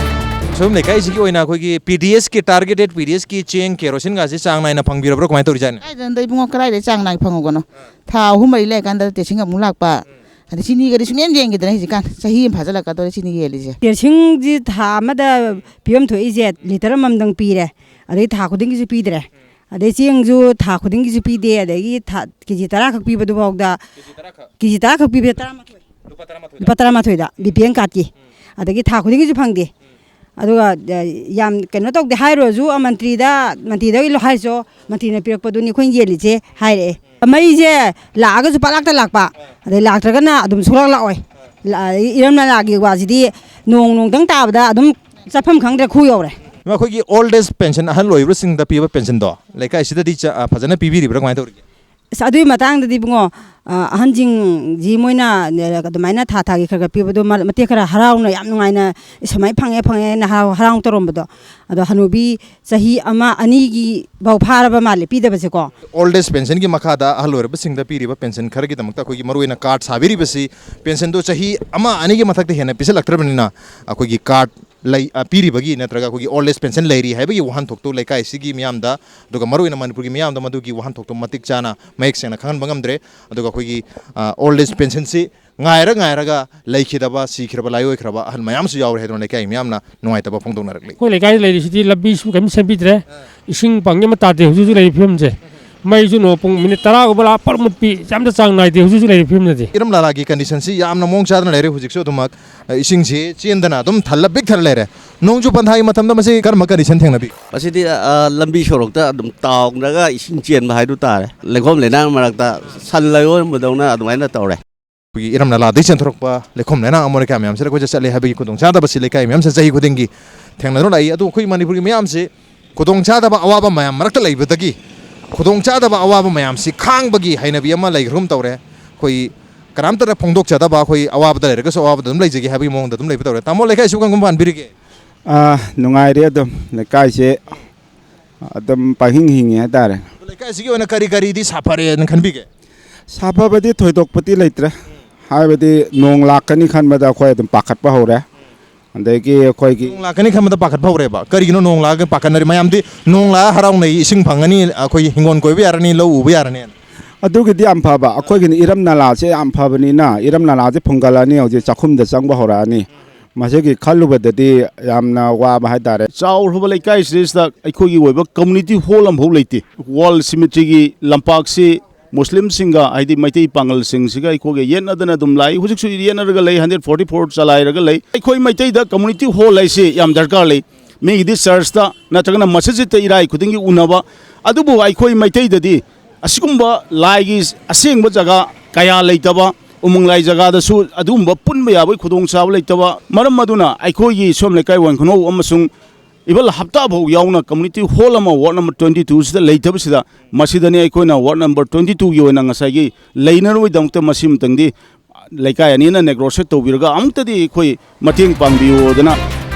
ꯁꯣꯝ ꯂꯩꯀꯥꯏꯁꯤꯒꯤ ꯑꯣꯏꯅ ꯑꯩꯈꯣꯏꯒꯤ ꯄꯤ ꯗꯤ ꯑꯦꯁꯀꯤ ꯇꯥꯔꯒꯦꯇꯦꯠ ꯄꯤ ꯗꯤ ꯑꯦꯁꯀꯤ ꯆꯦꯡ, ꯀꯦꯔꯣꯁꯤꯟꯒꯥꯁꯤ ꯆꯥꯡ ꯅꯥꯏꯅ ꯐꯪꯕꯤꯔꯕ꯭ꯔꯥ, ꯀꯃꯥꯏꯅ ꯇꯧꯔꯤꯖꯥꯠꯅꯣ? ꯀꯥꯏꯗꯅꯣꯗ ꯏꯕꯨꯡꯉꯣ, ꯀꯗꯥꯏꯗ ꯆꯥꯡ ꯅꯥꯏ ꯐꯪꯉꯨꯒꯅꯣ? ꯊꯥ ꯑꯍꯨꯝ ꯃꯔꯤ ꯂꯩꯔꯀꯥꯟꯗ ꯇꯦꯁꯤꯡ ꯑꯃꯨꯛ ꯂꯥꯛꯄ꯫ ꯑꯗꯩ ꯆꯤꯅꯤꯒꯗꯤ ꯁꯨꯡꯌꯦꯟ ꯌꯦꯡꯈꯤꯗ꯭ꯔꯦ ꯍꯧꯖꯤꯛꯀꯥꯟ, ꯆꯍꯤ ꯑꯃ ꯐꯥꯖꯤꯜꯂꯛꯀꯗꯧꯔꯦ ꯆꯤꯅꯤ ꯌꯦꯜꯂꯤꯁꯦ꯫ ꯇꯦꯁꯤꯡꯁꯤ ꯊꯥ ꯑꯃꯗ ꯄꯤꯐꯝ ꯊꯣꯛꯏꯁꯦ ꯂꯤꯇꯔ ꯑꯃꯃꯝꯗꯪ ꯄꯤꯔꯦ, ꯑꯗꯩ ꯊꯥ ꯈꯨꯗꯤꯡꯒꯤꯁꯨ ꯄꯤꯗ꯭ꯔꯦ꯫ ꯑꯗꯩ ꯆꯦꯡꯁꯨ ꯊꯥ ꯈꯨꯗꯤꯡꯒꯤꯁꯨ ꯄꯤꯗꯦ, ꯑꯗꯒꯤ ꯊꯥ ꯀꯦ ꯖꯤ ꯇꯔꯥꯈꯛ ꯄꯤꯕꯗꯨꯐꯥꯎꯗ, ꯀꯦ ꯖꯤ ꯇꯔꯥꯈꯛ ꯄꯤꯕꯗ ꯇꯔꯥꯃꯥꯊꯣꯏ, ꯂꯨꯄꯥ ꯇꯔꯥꯃꯥꯊꯣꯏꯗ ꯕꯤ ꯄꯤ ꯑꯦꯜ ꯀꯥꯔꯠꯀꯤ꯫ ꯑꯗꯒꯤ ꯊꯥ ꯈꯨꯗꯤꯡꯒꯤꯁꯨ ꯐꯪꯗꯦ꯫ ꯑꯗꯨꯒ ꯑ, ꯌꯥꯝ ꯀꯩꯅꯣ ꯇꯧꯗꯦ ꯍꯥꯏꯔꯨꯔꯁꯨ, ꯑ, ꯃꯟꯇ꯭ꯔꯤꯗ, ꯃꯟꯇ꯭ꯔꯤꯗ ꯍꯥꯏꯔꯁꯨ, ꯃꯟꯇ꯭ꯔꯤꯅ ꯄꯤꯔꯛꯄꯗꯨꯅꯤ ꯑꯩꯈꯣꯏꯅ ꯌꯦꯜꯂꯤꯁꯦ ꯍꯥꯏꯔꯛꯑꯦ꯫ ꯃꯩꯁꯦ ꯂꯥꯛꯑꯒꯁꯨ ꯄꯥꯛꯂꯥꯛꯇ ꯂꯥꯛꯄ, ꯑꯗꯩ ꯂꯥꯛꯇ꯭ꯔꯒꯅ ꯑꯗꯨꯝ ꯁꯨꯡꯂꯥꯛ ꯂꯥꯛꯑꯣꯏ꯫ ꯂꯥ-, ꯏꯔꯝ ꯅꯂꯥꯒꯤ ꯋꯥꯁꯤꯗꯤ ꯅꯣꯡ ꯅꯣꯡꯇꯪ ꯇꯥꯕꯗ ꯑꯗꯨꯝ ꯆꯠꯐꯝ ꯈꯪꯗ꯭ꯔꯦ, ꯈꯨ ꯌꯧꯔꯦ꯫ ꯑꯩꯈꯣꯏꯒꯤ ꯑꯣꯜ ꯑꯦꯖ ꯄꯦꯟꯁꯟ, ꯑꯍꯜ ꯑꯣꯏꯕꯁꯤꯡꯗ ꯄꯤꯕ ꯄꯦꯟꯁꯟꯗꯣ ꯂꯩꯀꯥꯏꯁꯤꯗꯗꯤ ꯆ-, ꯑ, ꯐꯖꯅ ꯄꯤꯕꯤꯔꯤꯕ꯭ꯔꯥ, ꯀꯃꯥꯏꯅ ꯇꯧꯔꯤꯒꯦ? ꯑꯁ, ꯑꯗꯨꯒꯤ ꯃꯇꯥꯡꯗꯗꯤ ꯏꯕꯨꯡꯉꯣ, ꯑ, ꯑꯍꯟꯁꯤꯡꯁꯤ ꯃꯣꯏꯅ, ꯑ, ꯑꯗꯨꯃꯥꯏꯅ ꯊꯥ ꯊꯥꯒꯤ ꯈꯔ ꯈꯔ ꯄꯤꯕꯗꯣ ꯃ-, ꯃꯇꯦꯛ ꯈꯔ ꯍꯔꯥꯎꯅ, ꯌꯥꯝ ꯅꯨꯡꯉꯥꯏꯅ, "ꯁꯨꯃꯥꯏꯅ ꯐꯪꯉꯦ, ꯐꯪꯉꯦꯅ" ꯍꯔꯥꯎ ꯍꯔꯥꯎ ꯇꯧꯔꯝꯕꯗꯣ꯫ ꯑꯗꯣ ꯍꯅꯨꯕꯤ ꯆꯍꯤ ꯑꯃ ꯑꯅꯤꯒꯤ ꯐꯥꯎ ꯐꯥꯔꯕ ꯃꯥꯜꯂꯦ ꯄꯤꯗꯕꯁꯦꯀꯣ꯫ ꯑꯣꯜ ꯑꯦꯖ ꯄꯦꯟꯁꯟꯒꯤ ꯃꯈꯥꯗ ꯑꯍꯜ ꯑꯣꯏꯔꯕꯁꯤꯡꯗ ꯄꯤꯔꯤꯕ ꯄꯦꯟꯁꯟ ꯈꯔꯒꯤꯗꯃꯛꯇ ꯑꯩꯈꯣꯏꯒꯤ ꯃꯔꯨꯑꯣꯏꯅ ꯀꯥꯔꯗ ꯁꯥꯕꯤꯔꯤꯕꯁꯤ, ꯄꯦꯟꯁꯟꯗꯣ ꯆꯍꯤ ꯑꯃ ꯑꯅꯤꯒꯤ ꯃꯊꯛꯇ ꯍꯦꯟꯅ ꯄꯤꯁꯜꯂꯛꯇ꯭ꯔꯕꯅꯤꯅ, ꯑꯩꯈꯣꯏꯒꯤ ꯀꯥꯔꯗ ꯂꯩ, ꯑ, ꯄꯤꯔꯤꯕꯒꯤ ꯅꯠꯇ꯭ꯔꯒ ꯑꯩꯈꯣꯏꯒꯤ ꯑꯣꯜ ꯑꯦꯖ ꯄꯦꯟꯁꯟ ꯂꯩꯔꯤ ꯍꯥꯏꯕꯒꯤ ꯋꯥꯍꯟꯊꯣꯛꯇꯣ ꯂꯩꯀꯥꯏꯁꯤꯒꯤ ꯃꯤꯌꯥꯝꯗ, ꯑꯗꯨꯒ ꯃꯔꯨꯑꯣꯏꯅ ꯃꯅꯤꯄꯨꯔꯒꯤ ꯃꯤꯌꯥꯝꯗ ꯃꯗꯨꯒꯤ ꯋꯥꯍꯟꯊꯣꯛꯇꯣ ꯃꯇꯤꯛ ꯆꯥꯅ ꯃꯌꯦꯛ ꯁꯦꯡꯅ ꯈꯪꯍꯟꯕ ꯉꯝꯗ꯭ꯔꯦ꯫ ꯑꯗꯨꯒ ꯑꯩꯈꯣꯏꯒꯤ, ꯑ, ꯑꯣꯜ ꯑꯦꯖ ꯄꯦꯟꯁꯟꯁꯤ ꯉꯥꯏꯔ ꯉꯥꯏꯔꯒ ꯂꯩꯈꯤꯗꯕ, ꯁꯤꯈ꯭ꯔꯕ, ꯂꯥꯏꯑꯣꯏꯈ꯭ꯔꯕ ꯑꯍꯜ ꯃꯌꯥꯝꯁꯨ ꯌꯥꯎꯔꯦ ꯍꯥꯏꯗꯨꯅ ꯂꯩꯀꯥꯏ ꯃꯤꯌꯥꯝꯅ ꯅꯨꯡꯉꯥꯏꯇꯕ ꯐꯣꯡꯗꯣꯛꯅꯔꯛꯂꯤ꯫ ꯑꯩꯈꯣꯏ ꯂꯩꯀꯥꯏꯗ ꯂꯩꯔꯤꯁꯤꯗꯤ ꯂꯝꯕꯤꯁꯨ ꯀꯔꯤꯝ ꯁꯦꯝꯕꯤꯗ꯭ꯔꯦ, ꯏꯁꯤꯡ ꯐꯪꯉꯦ ꯑꯃ ꯇꯥꯗꯦ ꯍꯧꯖꯤꯛ ꯍꯧꯖꯤꯛ ꯂꯩꯔꯤꯕ ꯐꯤꯕꯝꯁꯦ꯫ ꯃꯩꯁꯨ ꯅꯣꯡ ꯄꯨꯡ ꯃꯤꯅꯤꯠ ꯇꯔꯥꯒꯨꯝꯕ ꯂꯥꯛꯑ ꯄꯔ ꯃꯨꯠꯄꯤ, ꯌꯥꯝꯅ ꯆꯥꯡ ꯅꯥꯏꯗꯦ ꯍꯧꯖꯤꯛ ꯍꯧꯖꯤꯛ ꯂꯩꯔꯤꯕ ꯐꯤꯕꯝꯗꯗꯤ꯫ ꯏꯔꯝ ꯂꯥꯂꯥꯒꯤ ꯀꯟꯗꯤꯁꯟꯁꯤ ꯌꯥꯝꯅ ꯃꯑꯣꯡ ꯆꯥꯗꯅ ꯂꯩꯔꯦ꯫ ꯍꯧꯖꯤꯛꯁꯨ ꯑꯗꯨꯃꯛ, ꯑ, ꯏꯁꯤꯡꯁꯤ ꯆꯦꯟꯗꯅ ꯑꯗꯨꯝ ꯊꯜꯂ ꯄꯤꯛ ꯊꯜꯂ ꯂꯩꯔꯦ꯫ ꯅꯣꯡꯖꯨ ꯄꯟꯊꯥꯒꯤ ꯃꯇꯝꯗ ꯃꯁꯤ ꯀꯔꯝꯕ ꯀꯟꯗꯤꯁꯟ ꯊꯦꯡꯅꯕꯤ? ꯃꯁꯤꯗꯤ, ꯑ, ꯂꯝꯕꯤ ꯁꯣꯔꯣꯛꯇ ꯑꯗꯨꯝ ꯇꯥꯎꯔꯒ ꯏꯁꯤꯡ ꯆꯦꯟꯕ ꯍꯥꯏꯗꯨ ꯇꯥꯔꯦ꯫ ꯂꯩꯈꯣꯝ ꯂꯩꯅꯥꯡ ꯃꯔꯛꯇ ꯁꯟ ꯂꯩꯌꯣꯟꯕꯗꯧꯅ ꯑꯗꯨꯃꯥꯏꯅ ꯇꯧꯔꯦ꯫ ꯑꯩꯈꯣꯏꯒꯤ ꯏꯔꯝ ꯅꯂꯥꯗꯒꯤ ꯆꯦꯟꯊꯣꯔꯛꯄ ꯂꯩꯈꯣꯝ ꯂꯩꯅꯥꯡ ꯑꯃꯣꯠ ꯑꯀꯥꯏ ꯃꯌꯥꯝꯁꯤꯗ ꯑꯩꯈꯣꯏꯁꯦ ꯆꯠꯂꯦ ꯍꯥꯏꯕꯒꯤ ꯈꯨꯗꯣꯡꯆꯥꯗꯕꯁꯤ ꯂꯩꯀꯥꯏ ꯃꯌꯥꯝꯁꯤꯗ ꯆꯍꯤ ꯈꯨꯗꯤꯡꯒꯤ ꯊꯦꯡꯅꯗꯨꯅ ꯂꯥꯛꯏ꯫ ꯑꯗꯨ ꯑꯩꯈꯣꯏ ꯃꯅꯤꯄꯨꯔꯒꯤ ꯃꯤꯌꯥꯝꯁꯤ ꯈꯨꯗꯣꯡꯆꯥꯗꯕ ꯑꯋꯥꯕ ꯃꯌꯥꯝ ꯃꯔꯛꯇ ꯂꯩꯕꯗꯒꯤ ꯈꯨꯗꯣꯡꯆꯥꯗꯕ ꯑꯋꯥꯕ ꯃꯌꯥꯝꯁꯤ ꯈꯥꯡꯕꯒꯤ ꯍꯩꯅꯕꯤ ꯑꯃ ꯂꯩꯈ꯭ꯔꯒꯨꯝ ꯇꯧꯔꯦ꯫ ꯑꯩꯈꯣꯏ ꯀꯅꯥꯝꯇꯗ ꯐꯣꯡꯗꯣꯛꯆꯗꯕ, ꯑꯩꯈꯣꯏ ꯑꯋꯥꯕꯗ ꯂꯩꯔꯒꯁꯨ ꯑꯋꯥꯕꯗ ꯑꯗꯨꯝ ꯂꯩꯖꯒꯦ ꯍꯥꯏꯕꯒꯤ ꯃꯑꯣꯡꯗ ꯑꯗꯨꯝ ꯂꯩꯕ ꯇꯧꯔꯦ꯫ ꯇꯥꯃꯣ, ꯂꯩꯀꯥꯏꯁꯤꯕꯨ ꯀꯔꯝ ꯀꯔꯝ ꯄꯥꯟꯕꯤꯔꯤꯒꯦ? ꯑꯥ, ꯅꯨꯡꯉꯥꯏꯔꯤ ꯑꯗꯨꯝ꯫ ꯂꯩꯀꯥꯏꯁꯦ ꯑꯗꯨꯝ ꯄꯪꯍꯤꯡ ꯍꯤꯡꯉꯤ ꯍꯥꯏꯇꯥꯔꯦ꯫ ꯂꯩꯀꯥꯏꯁꯤꯒꯤ ꯑꯣꯏꯅ ꯀꯔꯤ ꯀꯔꯤꯗꯤ ꯁꯥꯐꯔꯦꯅ ꯈꯟꯕꯤꯒꯦ? ꯁꯥꯐꯕꯗꯤ ꯊꯣꯏꯗꯣꯛꯄꯗꯤ ꯂꯩꯇ꯭ꯔꯦ꯫ ꯍꯥꯏꯕꯗꯤ ꯅꯣꯡ ꯂꯥꯛꯀꯅꯤ ꯈꯟꯕꯗ ꯑꯩꯈꯣꯏ ꯑꯗꯨꯝ ꯄꯥꯈꯠꯄ ꯍꯧꯔꯦ꯫ ꯑꯗꯒꯤ ꯑꯩꯈꯣꯏꯒꯤ ꯅꯣꯡ ꯂꯥꯛꯀꯅꯤ ꯈꯟꯕꯗ ꯄꯥꯈꯠꯄ ꯍꯧꯔꯦꯕ꯫ ꯀꯔꯤꯒꯤꯅꯣ ꯅꯣꯡ ꯂꯥꯛꯑꯒ ꯄꯥꯈꯠꯅꯔꯤ? ꯃꯌꯥꯝꯗꯤ ꯅꯣꯡ ꯂꯥꯛꯑ ꯍꯔꯥꯎꯅꯩ, ꯏꯁꯤꯡ ꯐꯪꯉꯅꯤ, ꯑꯩꯈꯣꯏ ꯍꯤꯡꯒꯣꯜ ꯀꯣꯏꯕ ꯌꯥꯔꯅꯤ, ꯂꯧ ꯎꯕ ꯌꯥꯔꯅꯤ꯫ ꯑꯗꯨꯒꯤꯗꯤ ꯌꯥꯝ ꯐꯕ꯫ ꯑꯩꯈꯣꯏꯒꯤꯅ ꯏꯔꯝ ꯅꯂꯥꯁꯦ ꯌꯥꯝ ꯐꯕꯅꯤꯅ, ꯏꯔꯝ ꯅꯂꯥꯁꯦ ꯐꯨꯡꯒꯠꯂꯛꯑꯅꯤ, ꯍꯧꯖꯤꯛ ꯆꯥꯛꯈꯨꯝꯗ ꯆꯪꯕ ꯍꯧꯔꯛꯑꯅꯤ꯫ ꯃꯁꯤꯒꯤ ꯈꯜꯂꯨꯕꯗꯗꯤ ꯌꯥꯝꯅ ꯋꯥꯕ ꯍꯥꯏꯇꯥꯔꯦ꯫ ꯆꯥꯎꯔꯕ ꯂꯩꯀꯥꯏꯁꯤꯗꯩꯁꯤꯗ ꯑꯩꯈꯣꯏꯒꯤ ꯑꯣꯏꯕ community hall ꯑꯃꯐꯥꯎ ꯂꯩꯇꯦ꯫ World Cemeteryꯒꯤ ꯂꯝꯄꯥꯛꯁꯤ ꯃꯨꯁꯂꯤꯝꯁꯤꯡꯒ, ꯍꯥꯏꯗꯤ ꯃꯩꯇꯩ ꯄꯥꯉꯜꯁꯤꯡꯁꯤꯒ ꯑꯩꯈꯣꯏꯒ ꯌꯦꯠꯅꯗꯅ ꯑꯗꯨꯝ ꯂꯥꯛꯏ꯫ ꯍꯧꯖꯤꯛꯁꯨ ꯌꯦꯠꯅꯔꯒ ꯂꯩ, hundred forty four ꯆꯂꯥꯏꯔꯒ ꯂꯩ꯫ ꯑꯩꯈꯣꯏ ꯃꯩꯇꯩꯗ community hall ꯍꯥꯏꯁꯤ ꯌꯥꯝ ꯗꯔꯀꯥꯔ ꯂꯩ꯫ ꯃꯤꯒꯤꯗꯤ churchꯇ ꯅꯠꯇ꯭ꯔꯒꯅ ꯃꯁꯖꯤꯠꯇ ꯏꯔꯥꯏ ꯈꯨꯗꯤꯡꯒꯤ ꯎꯅꯕ, ꯑꯗꯨꯕꯨ ꯑꯩꯈꯣꯏ ꯃꯩꯇꯩꯗꯗꯤ ꯑꯁꯤꯒꯨꯝꯕ ꯂꯥꯏꯒꯤ ꯑꯁꯦꯡꯕ ꯖꯒꯥ ꯀꯌꯥ ꯂꯩꯇꯕ, ꯎꯃꯪ ꯂꯥꯏ ꯖꯒꯥꯗꯁꯨ ꯑꯗꯨꯒꯨꯝꯕ ꯄꯨꯟꯕ ꯌꯥꯕꯒꯤ ꯈꯨꯗꯣꯡꯆꯥꯕ ꯂꯩꯇꯕ ꯃꯔꯝ ꯑꯗꯨꯅ ꯑꯩꯈꯣꯏꯒꯤ ꯁꯣꯝ ꯂꯩꯀꯥꯏ ꯋꯥꯡꯈꯩꯅꯧ ꯑꯃꯁꯨꯡ even ꯍꯞꯇꯥ ꯐꯥꯎ ꯌꯥꯎꯅ community hall ꯑꯃ ward number twenty twoꯁꯤꯗ ꯂꯩꯇꯕꯁꯤꯗ, ꯃꯁꯤꯗꯅꯤ ꯑꯩꯈꯣꯏꯅ ward number twenty twoꯒꯤ ꯑꯣꯏꯅ ꯉꯁꯥꯏꯒꯤ ꯂꯩꯅꯅꯕꯒꯤꯗꯃꯛꯇ ꯃꯁꯤ ꯑꯃꯇꯪꯗꯤ ꯂꯩꯀꯥꯏ ꯑꯅꯤꯅ negotiate ꯇꯧꯕꯤꯔꯒ ꯑꯃꯨꯛꯇꯗꯤ ꯑꯩꯈꯣꯏ ꯃꯇꯦꯡ ꯄꯥꯡꯕꯤꯌꯣꯗꯅ꯫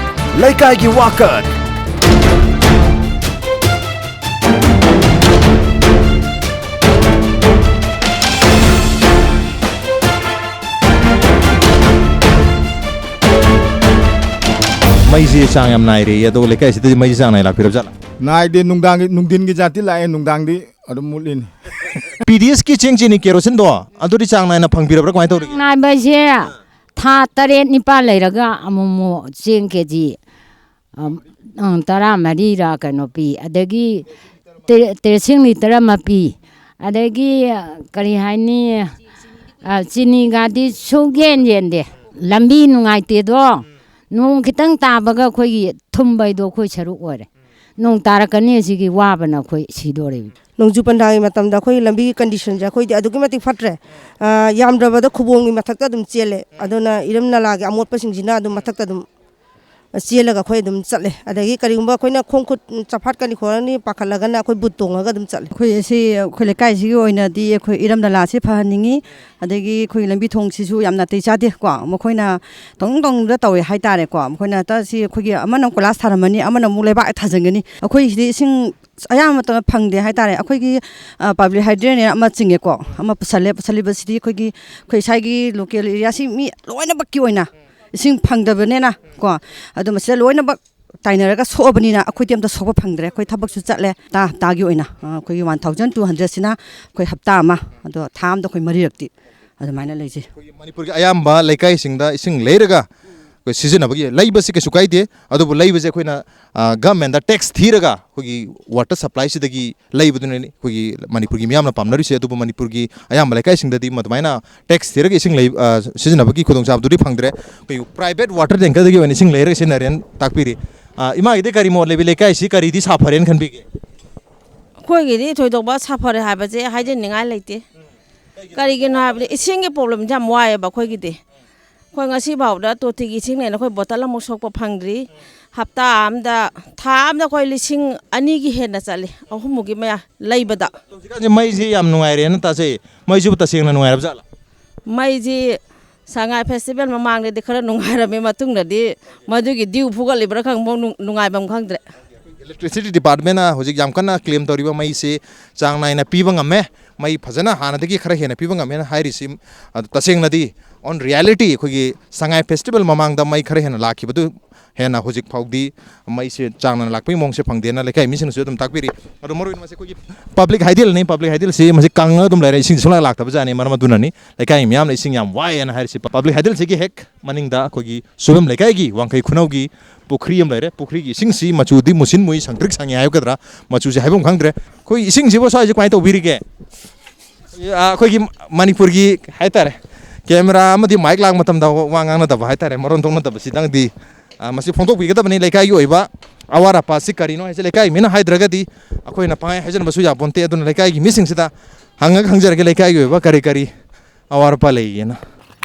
ꯂꯩꯀꯥꯏꯒꯤ ꯋꯥꯀꯠ꯫ ꯃꯩꯁꯤ ꯆꯥꯡ ꯌꯥꯝ ꯅꯥꯏꯔꯦ, ꯑꯗꯣ ꯂꯩꯀꯥꯏꯁꯤꯗꯗꯤ ꯃꯩꯁꯤ ꯆꯥꯡ ꯅꯥꯏ ꯂꯥꯛꯄꯤꯔꯕ ꯖꯥꯠꯂꯥ? ꯅꯥꯏꯗꯦ, ꯅꯨꯡꯗꯥꯡꯒꯤ, ꯅꯨꯡꯊꯤꯟꯒꯤ ꯖꯥꯠꯇꯤ ꯂꯥꯛꯑꯦ, ꯅꯨꯡꯗꯥꯡꯗꯤ ꯑꯗꯨꯝ ꯃꯨꯠꯂꯤꯅꯤ꯫ ꯄꯤ ꯗꯤ ꯑꯦꯁꯀꯤ ꯆꯦꯡ, ꯆꯤꯅꯤ, ꯀꯦꯔꯣꯁꯤꯟꯗꯣ ꯑꯗꯨꯗꯤ ꯆꯥꯡ ꯅꯥꯏꯅ ꯐꯪꯕꯤꯔꯕ꯭ꯔꯥ, ꯀꯃꯥꯏꯅ ꯇꯧꯔꯤꯒꯦ? ꯅꯥꯏꯕ ꯍꯥꯏꯁꯦ ꯊꯥ ꯇꯔꯦꯠ ꯅꯤꯄꯥꯜ ꯂꯩꯔꯒ ꯑꯃꯨꯛꯃꯨꯛ ꯆꯦꯡ ꯀꯦ ꯖꯤ, ꯑꯝ, ꯑꯪ, ꯇꯔꯥꯃꯔꯤꯔ ꯀꯩꯅꯣ ꯄꯤ꯫ ꯑꯗꯒꯤ ꯇꯦ-, ꯇꯦꯔꯦꯠꯁꯤꯡ ꯂꯤꯇꯔ ꯑꯃ ꯄꯤ꯫ ꯑꯗꯒꯤ, ꯀꯔꯤ ꯍꯥꯏꯅꯤ, ꯑ, ꯆꯤꯅꯤꯒꯗꯤ ꯁꯨꯛꯌꯦꯟ ꯌꯦꯟꯗꯦ꯫ ꯂꯝꯕꯤ ꯅꯨꯡꯉꯥꯏꯇꯦꯗꯣ, ꯅꯣꯡ ꯈꯤꯇꯪ ꯇꯥꯕꯒ ꯑꯩꯈꯣꯏꯒꯤ ꯊꯨꯝꯕꯩꯗꯣ ꯑꯩꯈꯣꯏ ꯁꯔꯨꯛ ꯑꯣꯏꯔꯦ꯫ ꯅꯣꯡ ꯇꯥꯔꯛꯀꯅꯤ ꯑꯁꯤꯒꯤ ꯋꯥꯕꯅ ꯑꯩꯈꯣꯏ ꯁꯤꯗꯣꯔꯦ꯫ ꯅꯣꯡꯖꯨ ꯄꯟꯊꯥꯒꯤ ꯃꯇꯝꯗ ꯑꯩꯈꯣꯏ ꯂꯝꯕꯤꯒꯤ conditionꯁꯦ ꯑꯩꯈꯣꯏꯗꯤ ꯑꯗꯨꯛꯀꯤ ꯃꯇꯤꯛ ꯐꯠꯇ꯭ꯔꯦ꯫ ꯑ, ꯌꯥꯝꯗ꯭ꯔꯕꯗ ꯈꯨꯕꯣꯡꯒꯤ ꯃꯊꯛꯇ ꯑꯗꯨꯝ ꯆꯦꯜꯂꯦ꯫ ꯑꯗꯨꯅ ꯏꯔꯝ ꯅꯂꯥꯒꯤ ꯑꯃꯣꯠꯄꯁꯤꯡꯁꯤꯅ ꯑꯗꯨꯝ ꯃꯊꯛꯇ ꯑꯗꯨꯝ ꯆꯦꯜꯂꯒ ꯑꯩꯈꯣꯏ ꯑꯗꯨꯝ ꯆꯠꯂꯦ꯫ ꯑꯗꯒꯤ ꯀꯔꯤꯒꯨꯝꯕ ꯑꯩꯈꯣꯏꯅ ꯈꯣꯡ ꯈꯨꯠ ꯆꯥꯐꯥꯠꯀꯅꯤ ꯈꯣꯠꯀꯅꯤ ꯄꯥꯈꯠꯂꯒꯅ ꯑꯩꯈꯣꯏ ꯕꯨꯠ ꯇꯣꯡꯉꯒ ꯑꯗꯨꯝ ꯆꯠꯂꯦ꯫ ꯑꯩꯈꯣꯏ ꯑꯁꯤ ꯑꯩꯈꯣꯏ ꯂꯩꯀꯥꯏꯁꯤꯒꯤ ꯑꯣꯏꯅꯗꯤ ꯑꯩꯈꯣꯏ ꯏꯔꯝ ꯅꯂꯥꯁꯤ ꯐꯍꯟꯅꯤꯡꯉꯤ꯫ ꯑꯗꯒꯤ ꯑꯩꯈꯣꯏ ꯂꯝꯕꯤ ꯊꯣꯡꯁꯤꯁꯨ ꯌꯥꯝ ꯅꯥꯇꯩ ꯆꯥꯗꯦ ꯀꯣ꯫ ꯃꯈꯣꯏꯅ ꯇꯧꯅꯤꯡ ꯇꯧꯅꯤꯡꯕꯗ ꯇꯧꯋꯦ ꯍꯥꯏꯇꯥꯔꯦꯀꯣ꯫ ꯃꯈꯣꯏꯅ ꯍꯦꯛꯇ ꯁꯤ ꯑꯩꯈꯣꯏꯒꯤ ꯑꯃꯅ ꯑꯃꯨꯛ ꯀꯣꯏꯂꯥꯁ ꯊꯥꯔꯝꯃꯅꯤ, ꯑꯃꯅ ꯑꯃꯨꯛ ꯂꯩꯕꯥꯛ ꯊꯥꯖꯤꯟꯒꯅꯤ꯫ ꯑꯩꯈꯣꯏꯁꯤꯗꯤ ꯏꯁꯤꯡ ꯑꯌꯥꯝꯕ ꯃꯇꯝꯗ ꯐꯪꯗꯦ ꯍꯥꯏꯇꯥꯔꯦ꯫ ꯑꯩꯈꯣꯏꯒꯤ, ꯑ, ꯄꯕ꯭ꯂꯤꯛ ꯍꯥꯏꯗ꯭ꯔꯦꯟ ꯑꯃ ꯆꯤꯡꯉꯦꯀꯣ, ꯑꯃ ꯄꯨꯁꯜꯂꯦ꯫ ꯄꯨꯁꯜꯂꯤꯕꯁꯤꯗꯤ ꯑꯩꯈꯣꯏꯒꯤ, ꯑꯩꯈꯣꯏ ꯁ꯭ꯋꯥꯏꯒꯤ ꯂꯣꯀꯦꯜ ꯑꯦꯔꯤꯌꯥꯁꯤ ꯃꯤ ꯂꯣꯏꯅꯃꯛꯀꯤ ꯑꯣꯏꯅ ꯏꯁꯤꯡ ꯐꯪꯗꯕꯅꯤꯅ ꯀꯣ, ꯑꯗꯣ ꯃꯁꯤꯗ ꯂꯣꯏꯅꯃꯛ ꯇꯥꯏꯅꯔꯒ ꯁꯣꯛꯑꯕꯅꯤꯅ ꯑꯩꯈꯣꯏꯗꯤ ꯑꯝꯇ ꯁꯣꯛꯄ ꯐꯪꯗ꯭ꯔꯦ꯫ ꯑꯩꯈꯣꯏ ꯊꯕꯛꯁꯨ ꯆꯠꯂꯦ ꯍꯞꯇꯥ ꯍꯞꯇꯥꯒꯤ ꯑꯣꯏꯅ꯫ ꯑ, ꯑꯩꯈꯣꯏꯒꯤ ꯋꯥꯟ ꯊꯥꯎꯖꯟ ꯇꯨ ꯍꯟꯗ꯭ꯔꯦꯗꯁꯤꯅ ꯑꯩꯈꯣꯏ ꯍꯞꯇꯥ ꯑꯃ, ꯑꯗꯣ ꯊꯥ ꯑꯃꯗ ꯑꯩꯈꯣꯏ ꯃꯔꯤꯔꯛꯇꯤ ꯑꯗꯨꯃꯥꯏꯅ ꯂꯩꯖꯩ꯫ ꯑꯩꯈꯣꯏꯒꯤ ꯃꯅꯤꯄꯨꯔꯒꯤ ꯑꯌꯥꯝꯕ ꯂꯩꯀꯥꯏꯁꯤꯡꯗ ꯏꯁꯤꯡ ꯂꯩꯔꯒ ꯑꯩꯈꯣꯏ ꯁꯤꯖꯤꯟꯅꯕꯒꯤ, ꯂꯩꯕꯁꯤ ꯀꯩꯁꯨ ꯀꯥꯏꯗꯦ, ꯑꯗꯨꯕꯨ ꯂꯩꯕꯁꯦ ꯑꯩꯈꯣꯏꯅ, ꯑ, ꯒꯚꯔꯟꯃꯦꯟꯗ ꯇꯦꯛꯁ ꯊꯤꯔꯒ ꯑꯩꯈꯣꯏꯒꯤ ꯋꯥꯇꯔ ꯁꯄ꯭ꯂꯥꯏꯁꯤꯗꯒꯤ ꯂꯩꯕꯗꯨꯅꯅꯤ ꯑꯩꯈꯣꯏꯒꯤ ꯃꯅꯤꯄꯨꯔꯒꯤ ꯃꯤꯌꯥꯝꯅ ꯄꯥꯝꯅꯔꯤꯁꯦ꯫ ꯑꯗꯨꯕꯨ ꯃꯅꯤꯄꯨꯔꯒꯤ ꯑꯌꯥꯝꯕ ꯂꯩꯀꯥꯏꯁꯤꯡꯗꯗꯤ ꯃꯗꯨꯃꯥꯏꯅ ꯇꯦꯛꯁ ꯊꯤꯔꯒ ꯏꯁꯤꯡ ꯂꯩ-, ꯑ, ꯁꯤꯖꯤꯟꯅꯕꯒꯤ ꯈꯨꯗꯣꯡꯆꯥꯕꯗꯨꯗꯤ ꯐꯪꯗ꯭ꯔꯦ꯫ ꯑꯩꯈꯣꯏꯒꯤ ꯄ꯭ꯔꯥꯏꯚꯦꯠ ꯋꯥꯇꯔ ꯇꯦꯡꯀꯔꯗꯒꯤ ꯑꯣꯏꯅ ꯏꯁꯤꯡ ꯂꯩꯔꯒ ꯁꯤꯖꯤꯟꯅꯔꯦꯅ ꯇꯥꯛꯄꯤꯔꯤ꯫ ꯑ, ꯏꯃꯥꯒꯤꯗꯤ ꯀꯔꯤ ꯃꯣꯠ ꯂꯩꯕꯤ? ꯂꯩꯀꯥꯏꯁꯤ ꯀꯔꯤꯗꯤ ꯁꯥꯐꯔꯦꯅ ꯈꯟꯕꯤꯒꯦ? ꯑꯩꯈꯣꯏꯒꯤꯗꯤ ꯊꯣꯏꯗꯣꯛꯄ ꯁꯥꯐꯔꯦ ꯍꯥꯏꯕꯁꯦ ꯍꯥꯏꯖꯅꯤꯡꯉꯥꯏ ꯂꯩꯇꯦ꯫ ꯀꯔꯤꯒꯤꯅꯣ ꯍꯥꯏꯕꯗ ꯏꯁꯤꯡꯒꯤ ꯄ꯭ꯔꯣꯕ꯭ꯂꯦꯝꯁꯦ ꯌꯥꯝ ꯋꯥꯏꯑꯦꯕ ꯑꯩꯈꯣꯏꯒꯤꯗꯤ꯫ ꯑꯩꯈꯣꯏ ꯉꯁꯤ ꯐꯥꯎꯗ ꯇꯣꯇꯤꯒꯤ ꯏꯁꯤꯡꯅꯦꯅ ꯑꯩꯈꯣꯏ ꯕꯣꯇꯜ ꯑꯃꯨꯛ ꯁꯣꯛꯄ ꯐꯪꯗ꯭ꯔꯤ꯫ ꯍꯞꯇꯥ ꯑꯃꯗ, ꯊꯥ ꯑꯃꯗ ꯑꯩꯈꯣꯏ ꯂꯤꯁꯤꯡ ꯑꯅꯤꯒꯤ ꯍꯦꯟꯅ ꯆꯠꯂꯤ, ꯑꯍꯨꯝꯃꯨꯛꯀꯤ ꯃꯌꯥ ꯂꯩꯕꯗ꯫ ꯍꯧꯖꯤꯛꯀꯥꯟꯁꯦ ꯃꯩꯁꯤ ꯌꯥꯝ ꯅꯨꯡꯉꯥꯏꯔꯦꯅ ꯇꯥꯖꯩ꯫ ꯃꯩꯁꯤꯕꯨ ꯇꯁꯦꯡꯅ ꯅꯨꯡꯉꯥꯏꯔꯕ ꯖꯥꯠꯂꯥ? ꯃꯩꯁꯤ ꯁꯉꯥꯏ ꯐꯦꯁꯇꯤꯚꯦꯜ ꯃꯃꯥꯡꯗꯗꯤ ꯈꯔ ꯅꯨꯡꯉꯥꯏꯔꯝꯃꯤ, ꯃꯇꯨꯡꯗꯗꯤ ꯃꯗꯨꯒꯤ ꯗ꯭ꯌꯨ ꯐꯨꯒꯠꯂꯤꯕ꯭ꯔꯥ ꯈꯪꯕ ꯅꯨꯡ-, ꯅꯨꯡꯉꯥꯏꯐꯝ ꯈꯪꯗ꯭ꯔꯦ꯫ ꯏꯂꯦꯛꯇ꯭ꯔꯤꯁꯤꯇꯤ ꯗꯤꯄꯥꯔꯠꯃꯦꯟꯅ ꯍꯧꯖꯤꯛ ꯌꯥꯝ ꯀꯟꯅ ꯀ꯭ꯂꯦꯝ ꯇꯧꯔꯤꯕ ꯃꯩꯁꯤ ꯆꯥꯡ ꯅꯥꯏꯅ ꯄꯤꯕ ꯉꯝꯃꯦ, ꯃꯩ ꯐꯖꯅ ꯍꯥꯟꯅꯗꯒꯤ ꯈꯔ ꯍꯦꯟꯅ ꯄꯤꯕ ꯉꯝꯃꯦꯅ ꯍꯥꯏꯔꯤꯁꯤ, ꯑꯗꯨ ꯇꯁꯦꯡꯅꯗꯤ on reality ꯑꯩꯈꯣꯏꯒꯤ ꯁꯉꯥꯏ ꯐꯦꯁꯇꯤꯚꯦꯜ ꯃꯃꯥꯡꯗ ꯃꯩ ꯈꯔ ꯍꯦꯟꯅ ꯂꯥꯛꯈꯤꯕꯗꯨ ꯍꯦꯟꯅ ꯍꯧꯖꯤꯛ ꯐꯥꯎꯗꯤ ꯃꯩꯁꯦ ꯆꯥꯡ ꯅꯥꯏꯅ ꯂꯥꯛꯄꯒꯤ ꯃꯑꯣꯡꯁꯦ ꯐꯪꯗꯦꯅ ꯂꯩꯀꯥꯏ ꯃꯤꯁꯤꯡꯅꯁꯨ ꯑꯗꯨꯝ ꯇꯥꯛꯄꯤꯔꯤ꯫ ꯑꯗꯣ ꯃꯔꯨ ꯑꯣꯏꯅ ꯃꯁꯤ ꯑꯩꯈꯣꯏꯒꯤ ꯄꯕ꯭ꯂꯤꯛ ꯍꯥꯏꯗꯤꯜꯅꯤ꯫ ꯄꯕ꯭ꯂꯤꯛ ꯍꯥꯏꯗꯤꯜꯁꯤ ꯃꯁꯤ ꯀꯪꯉꯒ ꯑꯗꯨꯝ ꯂꯩꯔꯦ, ꯏꯁꯤꯡ ꯁꯨꯡꯂꯥꯛ ꯂꯥꯛꯇꯕ ꯖꯥꯠꯅꯤ꯫ ꯃꯔꯝ ꯑꯗꯨꯅꯅꯤ ꯂꯩꯀꯥꯏ ꯃꯤꯌꯥꯝꯅ ꯏꯁꯤꯡ ꯌꯥꯝ ꯋꯥꯏꯑꯦꯅ ꯍꯥꯏꯔꯤꯁꯤ꯫ ꯄꯕ꯭ꯂꯤꯛ ꯍꯥꯏꯗꯤꯜꯁꯤꯒꯤ ꯍꯦꯛ ꯃꯅꯤꯡꯗ ꯑꯩꯈꯣꯏꯒꯤ ꯁꯨꯕꯝ ꯂꯩꯀꯥꯏꯒꯤ ꯋꯥꯡꯈꯩ ꯈꯨꯅꯧꯒꯤ ꯄꯨꯈ꯭ꯔꯤ ꯑꯃ ꯂꯩꯔꯦ꯫ ꯄꯨꯈ꯭ꯔꯤꯒꯤ ꯏꯁꯤꯡꯁꯤ ꯃꯆꯨꯗꯤ ꯃꯨꯁꯤꯟ ꯃꯨꯏ, ꯁꯪꯇ꯭ꯔꯤꯛ ꯁꯪꯉꯤ ꯍꯥꯏꯒꯗ꯭ꯔꯥ, ꯃꯆꯨꯁꯦ ꯍꯥꯏꯐꯝ ꯈꯪꯗ꯭ꯔꯦ꯫ ꯑꯩꯈꯣꯏ ꯏꯁꯤꯡꯁꯤꯕꯨ ꯁ꯭ꯋꯥꯏꯁꯦ ꯀꯃꯥꯏꯅ ꯇꯧꯕꯤꯔꯤꯒꯦ? ꯑꯩꯈꯣꯏꯒꯤ, ꯑ, ꯑꯩꯈꯣꯏꯒꯤ ꯃꯅꯤꯄꯨꯔꯒꯤ ꯍꯥꯏꯇꯥꯔꯦ, ꯀꯦꯃꯦꯔꯥ ꯑꯃꯗꯤ ꯃꯥꯏꯛ ꯂꯥꯛꯄ ꯃꯇꯝꯗ ꯋꯥ ꯉꯥꯡꯅꯗꯕ ꯍꯥꯏꯇꯥꯔꯦ, ꯃꯔꯣꯟ ꯊꯣꯛꯅꯗꯕꯁꯤꯗꯪꯗꯤ, ꯑ, ꯃꯁꯤ ꯐꯣꯡꯗꯣꯛꯄꯤꯒꯗꯕꯅꯤ꯫ ꯂꯩꯀꯥꯏꯒꯤ ꯑꯣꯏꯕ ꯑꯋꯥꯠ ꯑꯄꯥꯁꯤ ꯀꯔꯤꯅꯣ ꯍꯥꯏꯁꯦ ꯂꯩꯀꯥꯏ ꯃꯤꯅ ꯍꯥꯏꯗ꯭ꯔꯒꯗꯤ ꯑꯩꯈꯣꯏꯅ ꯄꯪꯍꯥꯏ ꯍꯥꯏꯖꯤꯟꯕꯁꯨ ꯌꯥꯄꯣꯟꯇꯦ꯫ ꯑꯗꯨꯅ ꯂꯩꯀꯥꯏꯒꯤ ꯃꯤꯁꯤꯡꯁꯤꯗ ꯍꯪꯉꯒ ꯈꯪꯖꯔꯒꯦ ꯂꯩꯀꯥꯏꯒꯤ ꯑꯣꯏꯕ ꯀꯔꯤ ꯀꯔꯤ ꯑꯋꯥꯠ ꯑꯄꯥ ꯂꯩꯒꯦꯅ꯫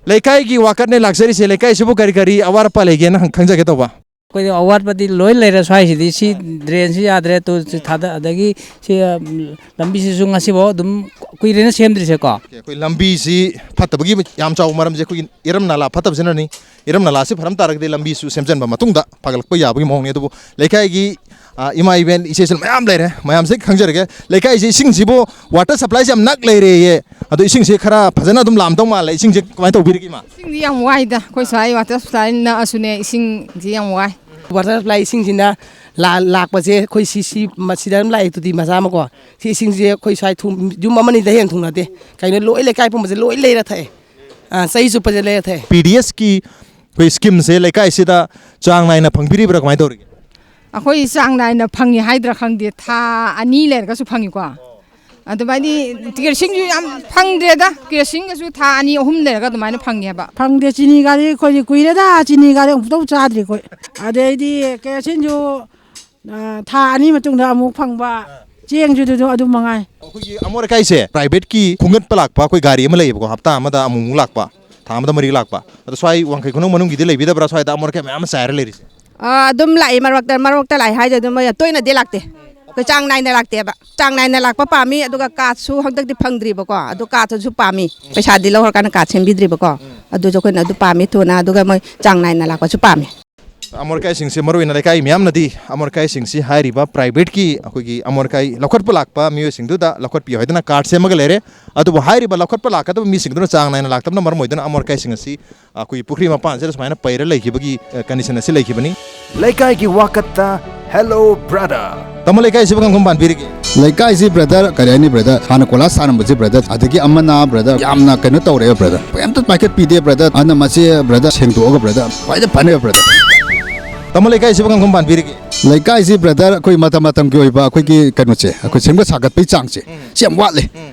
ꯂꯩꯀꯥꯏꯒꯤ ꯋꯥꯀꯠꯅꯦ ꯂꯥꯛꯆꯔꯤꯁꯦ, ꯂꯩꯀꯥꯏꯁꯤꯕꯨ ꯀꯔꯤ ꯀꯔꯤ ꯑꯋꯥꯠ ꯑꯄꯥ ꯂꯩꯒꯦꯅ ꯍꯪ-, ꯈꯪꯖꯒꯦ ꯇꯧꯕ꯫ ꯑꯩꯈꯣꯏꯗꯤ ꯑꯋꯥꯠꯄꯗꯤ ꯂꯣꯏ ꯂꯩꯔꯦ ꯁ꯭ꯋꯥꯏꯁꯤꯗꯤ꯫ ꯁꯤ ꯗ꯭ꯔꯦꯟꯁꯨ ꯌꯥꯗ꯭ꯔꯦ, ꯇꯨ ꯁꯤ ꯊꯥꯗ-, ꯑꯗꯒꯤ ꯁꯤ, ꯎꯝ, ꯂꯝꯕꯤꯁꯤꯁꯨ ꯉꯁꯤꯐꯥꯎ ꯑꯗꯨꯝ ꯀꯨꯏꯔꯦꯅ ꯁꯦꯝꯗ꯭ꯔꯤꯁꯦꯀꯣ꯫ ꯑꯩꯈꯣꯏ ꯂꯝꯕꯤꯁꯤ ꯐꯠꯇꯕꯒꯤ ꯌꯥꯝ ꯆꯥꯎꯕ ꯃꯔꯝꯁꯦ ꯑꯩꯈꯣꯏꯒꯤ ꯏꯔꯝ ꯅꯥꯂꯥ ꯐꯠꯇꯕꯁꯤꯅꯅꯤ꯫ ꯏꯔꯝ ꯅꯥꯂꯥꯁꯤ ꯐꯔꯝ ꯇꯥꯔꯒꯗꯤ ꯂꯝꯕꯤꯁꯨ ꯁꯦꯝꯖꯤꯟꯕ ꯃꯇꯨꯡꯗ ꯐꯒꯠꯂꯛꯄ ꯌꯥꯕꯒꯤ ꯃꯑꯣꯡꯅꯤ꯫ ꯑꯗꯨꯕꯨ ꯂꯩꯀꯥꯏꯒꯤ, ꯑ, ꯏꯃꯥ ꯏꯕꯦꯟ ꯏꯆꯦꯁꯨ ꯃꯌꯥꯝ ꯂꯩꯔꯦ, ꯃꯌꯥꯝꯁꯦ ꯈꯪꯖꯔꯒꯦ꯫ ꯂꯩꯀꯥꯏꯁꯤ ꯏꯁꯤꯡꯁꯤꯕꯨ ꯋꯥꯇꯔ ꯁꯄ꯭ꯂꯥꯏꯁꯤ ꯌꯥꯝ ꯅꯛ ꯂꯩꯔꯦꯌꯦ꯫ ꯑꯗꯣ ꯏꯁꯤꯡꯁꯦ ꯈꯔ ꯐꯖꯅ ꯑꯗꯨꯝ ꯂꯥꯝꯗꯧ ꯃꯥꯜꯂꯦ꯫ ꯏꯁꯤꯡꯁꯦ ꯀꯃꯥꯏꯅ ꯇꯧꯕꯤꯔꯤꯒꯦ, ꯏꯃꯥ? ꯏꯁꯤꯡꯗꯤ ꯌꯥꯝ ꯋꯥꯏꯗ꯫ ꯑꯩꯈꯣꯏ ꯁ꯭ꯋꯥꯏ ꯋꯥꯇꯔ ꯁꯄ꯭ꯂꯥꯏ ꯅꯛꯑꯁꯨꯅꯦ, ꯏꯁꯤꯡꯁꯤ ꯌꯥꯝ ꯋꯥꯏ꯫ ꯋꯥꯇꯔ ꯁꯄ꯭ꯂꯥꯏ ꯏꯁꯤꯡꯁꯤꯅ ꯂꯥ-, ꯂꯥꯛꯄꯁꯦ ꯑꯩꯈꯣꯏ ꯁꯤ, ꯁꯤ ꯃꯁꯤꯗ ꯑꯗꯨꯝ ꯂꯥꯛꯑꯦ ꯇꯣꯇꯤ ꯃꯆꯥ ꯑꯃꯀꯣ꯫ ꯁꯤ ꯏꯁꯤꯡꯁꯦ ꯑꯩꯈꯣꯏ ꯁ꯭ꯋꯥꯏ ꯊꯨꯝ-, ꯌꯨꯝ ꯑꯃꯅꯤꯗ ꯍꯦꯟꯅ ꯊꯨꯡꯅꯗꯦ꯫ ꯀꯩꯅꯣ, ꯂꯣꯏ ꯂꯩꯀꯥꯏ ꯄꯨꯝꯕꯁꯦ ꯂꯣꯏ ꯂꯩꯔ ꯊꯛꯑꯦ꯫ ꯑꯥ, ꯆꯍꯤ ꯆꯨꯞꯄꯁꯦ ꯂꯩꯔ ꯊꯛꯑꯦ꯫ ꯄꯤ ꯗꯤ ꯑꯦꯁꯀꯤ ꯑꯩꯈꯣꯏ ꯁ꯭ꯀꯤꯝꯁꯦ ꯂꯩꯀꯥꯏꯁꯤꯗ ꯆꯥꯡ ꯅꯥꯏꯅ ꯐꯪꯕꯤꯔꯤꯕ꯭ꯔꯥ, ꯀꯃꯥꯏꯅ ꯇꯧꯔꯤꯒꯦ? ꯑꯩꯈꯣꯏ ꯆꯥꯡ ꯅꯥꯏꯅ ꯐꯪꯉꯤ ꯍꯥꯏꯗ꯭ꯔꯥ ꯈꯪꯗꯦ, ꯊꯥ ꯑꯅꯤ ꯂꯩꯔꯒꯁꯨ ꯐꯪꯉꯤꯀꯣ꯫ ꯑꯗꯨꯃꯥꯏꯗꯤ ꯀꯦꯔꯣꯁꯤꯟꯁꯨ ꯌꯥꯝ ꯐꯪꯗ꯭ꯔꯦꯗ, ꯀꯦꯔꯣꯁꯤꯟꯒꯁꯨ ꯊꯥ ꯑꯅꯤ ꯑꯍꯨꯝ ꯂꯩꯔꯒ ꯑꯗꯨꯃꯥꯏꯅ ꯐꯪꯉꯦꯕ꯫ ꯐꯪꯗꯦ, ꯆꯤꯅꯤꯒꯥꯗꯤ ꯑꯩꯈꯣꯏꯗꯤ ꯀꯨꯏꯔꯦꯗ, ꯆꯤꯅꯤꯒꯥꯗꯤ ꯑꯃꯨꯛꯇꯧ ꯆꯥꯗ꯭ꯔꯤ ꯑꯩꯈꯣꯏ꯫ ꯑꯗꯩꯗꯤ ꯀꯦꯔꯣꯁꯤꯟꯁꯨ, ꯑ, ꯊꯥ ꯑꯅꯤ ꯃꯇꯨꯡꯗ ꯑꯃꯨꯛ ꯐꯪꯕ, ꯆꯦꯡꯁꯨ ꯑꯗꯨ, ꯑꯗꯨ ꯃꯉꯥꯏ꯫ ꯑꯩꯈꯣꯏꯒꯤ ꯑꯃꯣꯠ ꯑꯀꯥꯏꯁꯦ ꯄ꯭ꯔꯥꯏꯚꯦꯠꯀꯤ ꯈꯣꯝꯒꯠꯄ ꯂꯥꯛꯄ ꯑꯩꯈꯣꯏ ꯒꯥꯔꯤ ꯑꯃ ꯂꯩꯌꯦꯕꯀꯣ, ꯍꯞꯇꯥ ꯑꯃꯗ ꯑꯃꯨꯛꯃꯨꯛ ꯂꯥꯛꯄ, ꯊꯥ ꯑꯃꯗ ꯃꯔꯤ ꯂꯥꯛꯄ꯫ ꯑꯗꯣ ꯁ꯭ꯋꯥꯏ ꯋꯥꯡꯈꯩ ꯈꯨꯅꯧ ꯃꯅꯨꯡꯒꯤꯗꯤ ꯂꯩꯕꯤꯗꯕ꯭ꯔꯥ? ꯁ꯭ꯋꯥꯏꯗ ꯑꯃꯣꯠ ꯑꯀꯥꯏ ꯃꯌꯥꯝ ꯑꯃ ꯆꯥꯏꯔ ꯂꯩꯔꯤꯁꯦ꯫ ꯑ, ꯑꯗꯨꯝ ꯂꯥꯛꯏ, ꯃꯔꯛꯇ, ꯃꯔꯛꯇ ꯂꯥꯛꯏ ꯍꯥꯏꯁꯦ ꯑꯗꯨꯝ ꯇꯣꯏꯅꯗꯤ ꯂꯥꯛꯇꯦ꯫ ꯑꯩꯈꯣꯏ ꯆꯥꯡ ꯅꯥꯏꯅ ꯂꯥꯛꯇꯦꯕ꯫ ꯆꯥꯡ ꯅꯥꯏꯅ ꯂꯥꯛꯄ ꯄꯥꯝꯃꯤ, ꯑꯗꯨꯒ ꯀꯥꯔꯠꯁꯨ ꯍꯟꯗꯛꯇꯤ ꯐꯪꯗ꯭ꯔꯤꯕꯀꯣ꯫ ꯑꯗꯨ ꯀꯥꯔꯠꯇꯨꯁꯨ ꯄꯥꯝꯃꯤ꯫ ꯄꯩꯁꯥꯗꯤ ꯂꯧꯔꯀꯥꯟꯗ ꯀꯥꯔꯠ ꯁꯦꯝꯕꯤꯗ꯭ꯔꯤꯕꯀꯣ꯫ ꯑꯗꯨꯁꯨ ꯑꯩꯈꯣꯏꯅ ꯑꯗꯨ ꯄꯥꯝꯃꯤ ꯊꯨꯅ, ꯑꯗꯨꯒ ꯃꯣꯏ ꯆꯥꯡ ꯅꯥꯏꯅ ꯂꯥꯛꯄꯁꯨ ꯄꯥꯝꯃꯤ꯫ ꯑꯃꯣꯠ ꯑꯀꯥꯏꯁꯤꯡꯁꯦ, ꯃꯔꯨꯑꯣꯏꯅ ꯂꯩꯀꯥꯏ ꯃꯤꯌꯥꯝꯅꯗꯤ ꯑꯃꯣꯠ ꯑꯀꯥꯏꯁꯤꯡꯁꯤ ꯍꯥꯏꯔꯤꯕ ꯄ꯭ꯔꯥꯏꯚꯦꯠꯀꯤ ꯑꯩꯈꯣꯏꯒꯤ ꯑꯃꯣꯠ ꯑꯀꯥꯏ ꯂꯧꯈꯠꯄ ꯂꯥꯛꯄ ꯃꯤꯑꯣꯏꯁꯤꯡꯗꯨꯗ ꯂꯧꯈꯠꯄꯤꯌꯨ ꯍꯥꯏꯗꯨꯅ ꯀꯥꯔꯠ ꯁꯦꯝꯃꯒ ꯂꯩꯔꯦ꯫ ꯑꯗꯨꯕꯨ ꯍꯥꯏꯔꯤꯕ ꯂꯧꯈꯠꯄ ꯂꯥꯛꯀꯗꯕ ꯃꯤꯁꯤꯡꯗꯨꯅ ꯆꯥꯡ ꯅꯥꯏꯅ ꯂꯥꯛꯇꯕꯅ ꯃꯔꯝ ꯑꯣꯏꯗꯨꯅ ꯑꯃꯣꯠ ꯑꯀꯥꯏꯁꯤꯡ ꯑꯁꯤ ꯑꯩꯈꯣꯏꯒꯤ ꯄꯨꯈ꯭ꯔꯤ ꯃꯄꯥꯟꯁꯤꯗ ꯁꯨꯃꯥꯏꯅ ꯄꯩꯔ ꯂꯩꯈꯤꯕꯒꯤ, ꯑ, ꯀꯟꯗꯤꯁꯟ ꯑꯁꯤ ꯂꯩꯈꯤꯕꯅꯤ꯫ ꯂꯩꯀꯥꯏꯒꯤ ꯋꯥꯀꯠꯇ, "Hello brother"꯫ ꯇꯥꯃꯣ, ꯂꯩꯀꯥꯏꯁꯤꯕꯨ ꯀꯔꯝ ꯀꯔꯝ ꯄꯥꯟꯕꯤꯔꯤꯒꯦ? ꯂꯩꯀꯥꯏꯁꯤ, ꯕ꯭ꯔꯗꯔ, ꯀꯔꯤ ꯍꯥꯏꯅꯤ, ꯕ꯭ꯔꯗꯔ? ꯍꯥꯟꯅ ꯀꯣꯏꯂꯥꯁ ꯊꯥꯔꯝꯕꯁꯦ, ꯕ꯭ꯔꯗꯔ, ꯑꯗꯒꯤ ꯑꯃꯅ, ꯕ꯭ꯔꯗꯔ, ꯌꯥꯝꯅ ꯀꯩꯅꯣ ꯇꯧꯔꯦ, ꯕ꯭ꯔꯗꯔ꯫ ꯀꯩꯝꯇ ꯄꯥꯏꯈꯠꯄꯤꯗꯦ, ꯕ꯭ꯔꯗꯔ꯫ ꯑꯗꯨꯅ ꯃꯁꯤ, ꯕ꯭ꯔꯗꯔ, ꯁꯦꯡꯗꯣꯛꯑꯒ, ꯕ꯭ꯔꯗꯔ, ꯈ꯭ꯋꯥꯏꯗꯩ ꯐꯅꯦꯕ, ꯕ꯭ꯔꯗꯔ꯫ ꯇꯥꯃꯣ, ꯂꯩꯀꯥꯏꯁꯤꯕꯨ ꯀꯔꯝ ꯀꯔꯝ ꯄꯥꯟꯕꯤꯔꯤꯒꯦ? ꯂꯩꯀꯥꯏꯁꯤ, ꯕ꯭ꯔꯗꯔ, ꯑꯩꯈꯣꯏ ꯃꯇꯝ ꯃꯇꯝꯒꯤ ꯑꯣꯏꯕ ꯑꯩꯈꯣꯏꯒꯤ ꯀꯩꯅꯣꯁꯦ, ꯑꯩꯈꯣꯏ ꯁꯦꯝꯒꯠ ꯁꯥꯒꯠꯄꯒꯤ ꯆꯥꯡꯁꯦ, ꯁꯤ ꯌꯥꯝ ꯋꯥꯠꯂꯦ꯫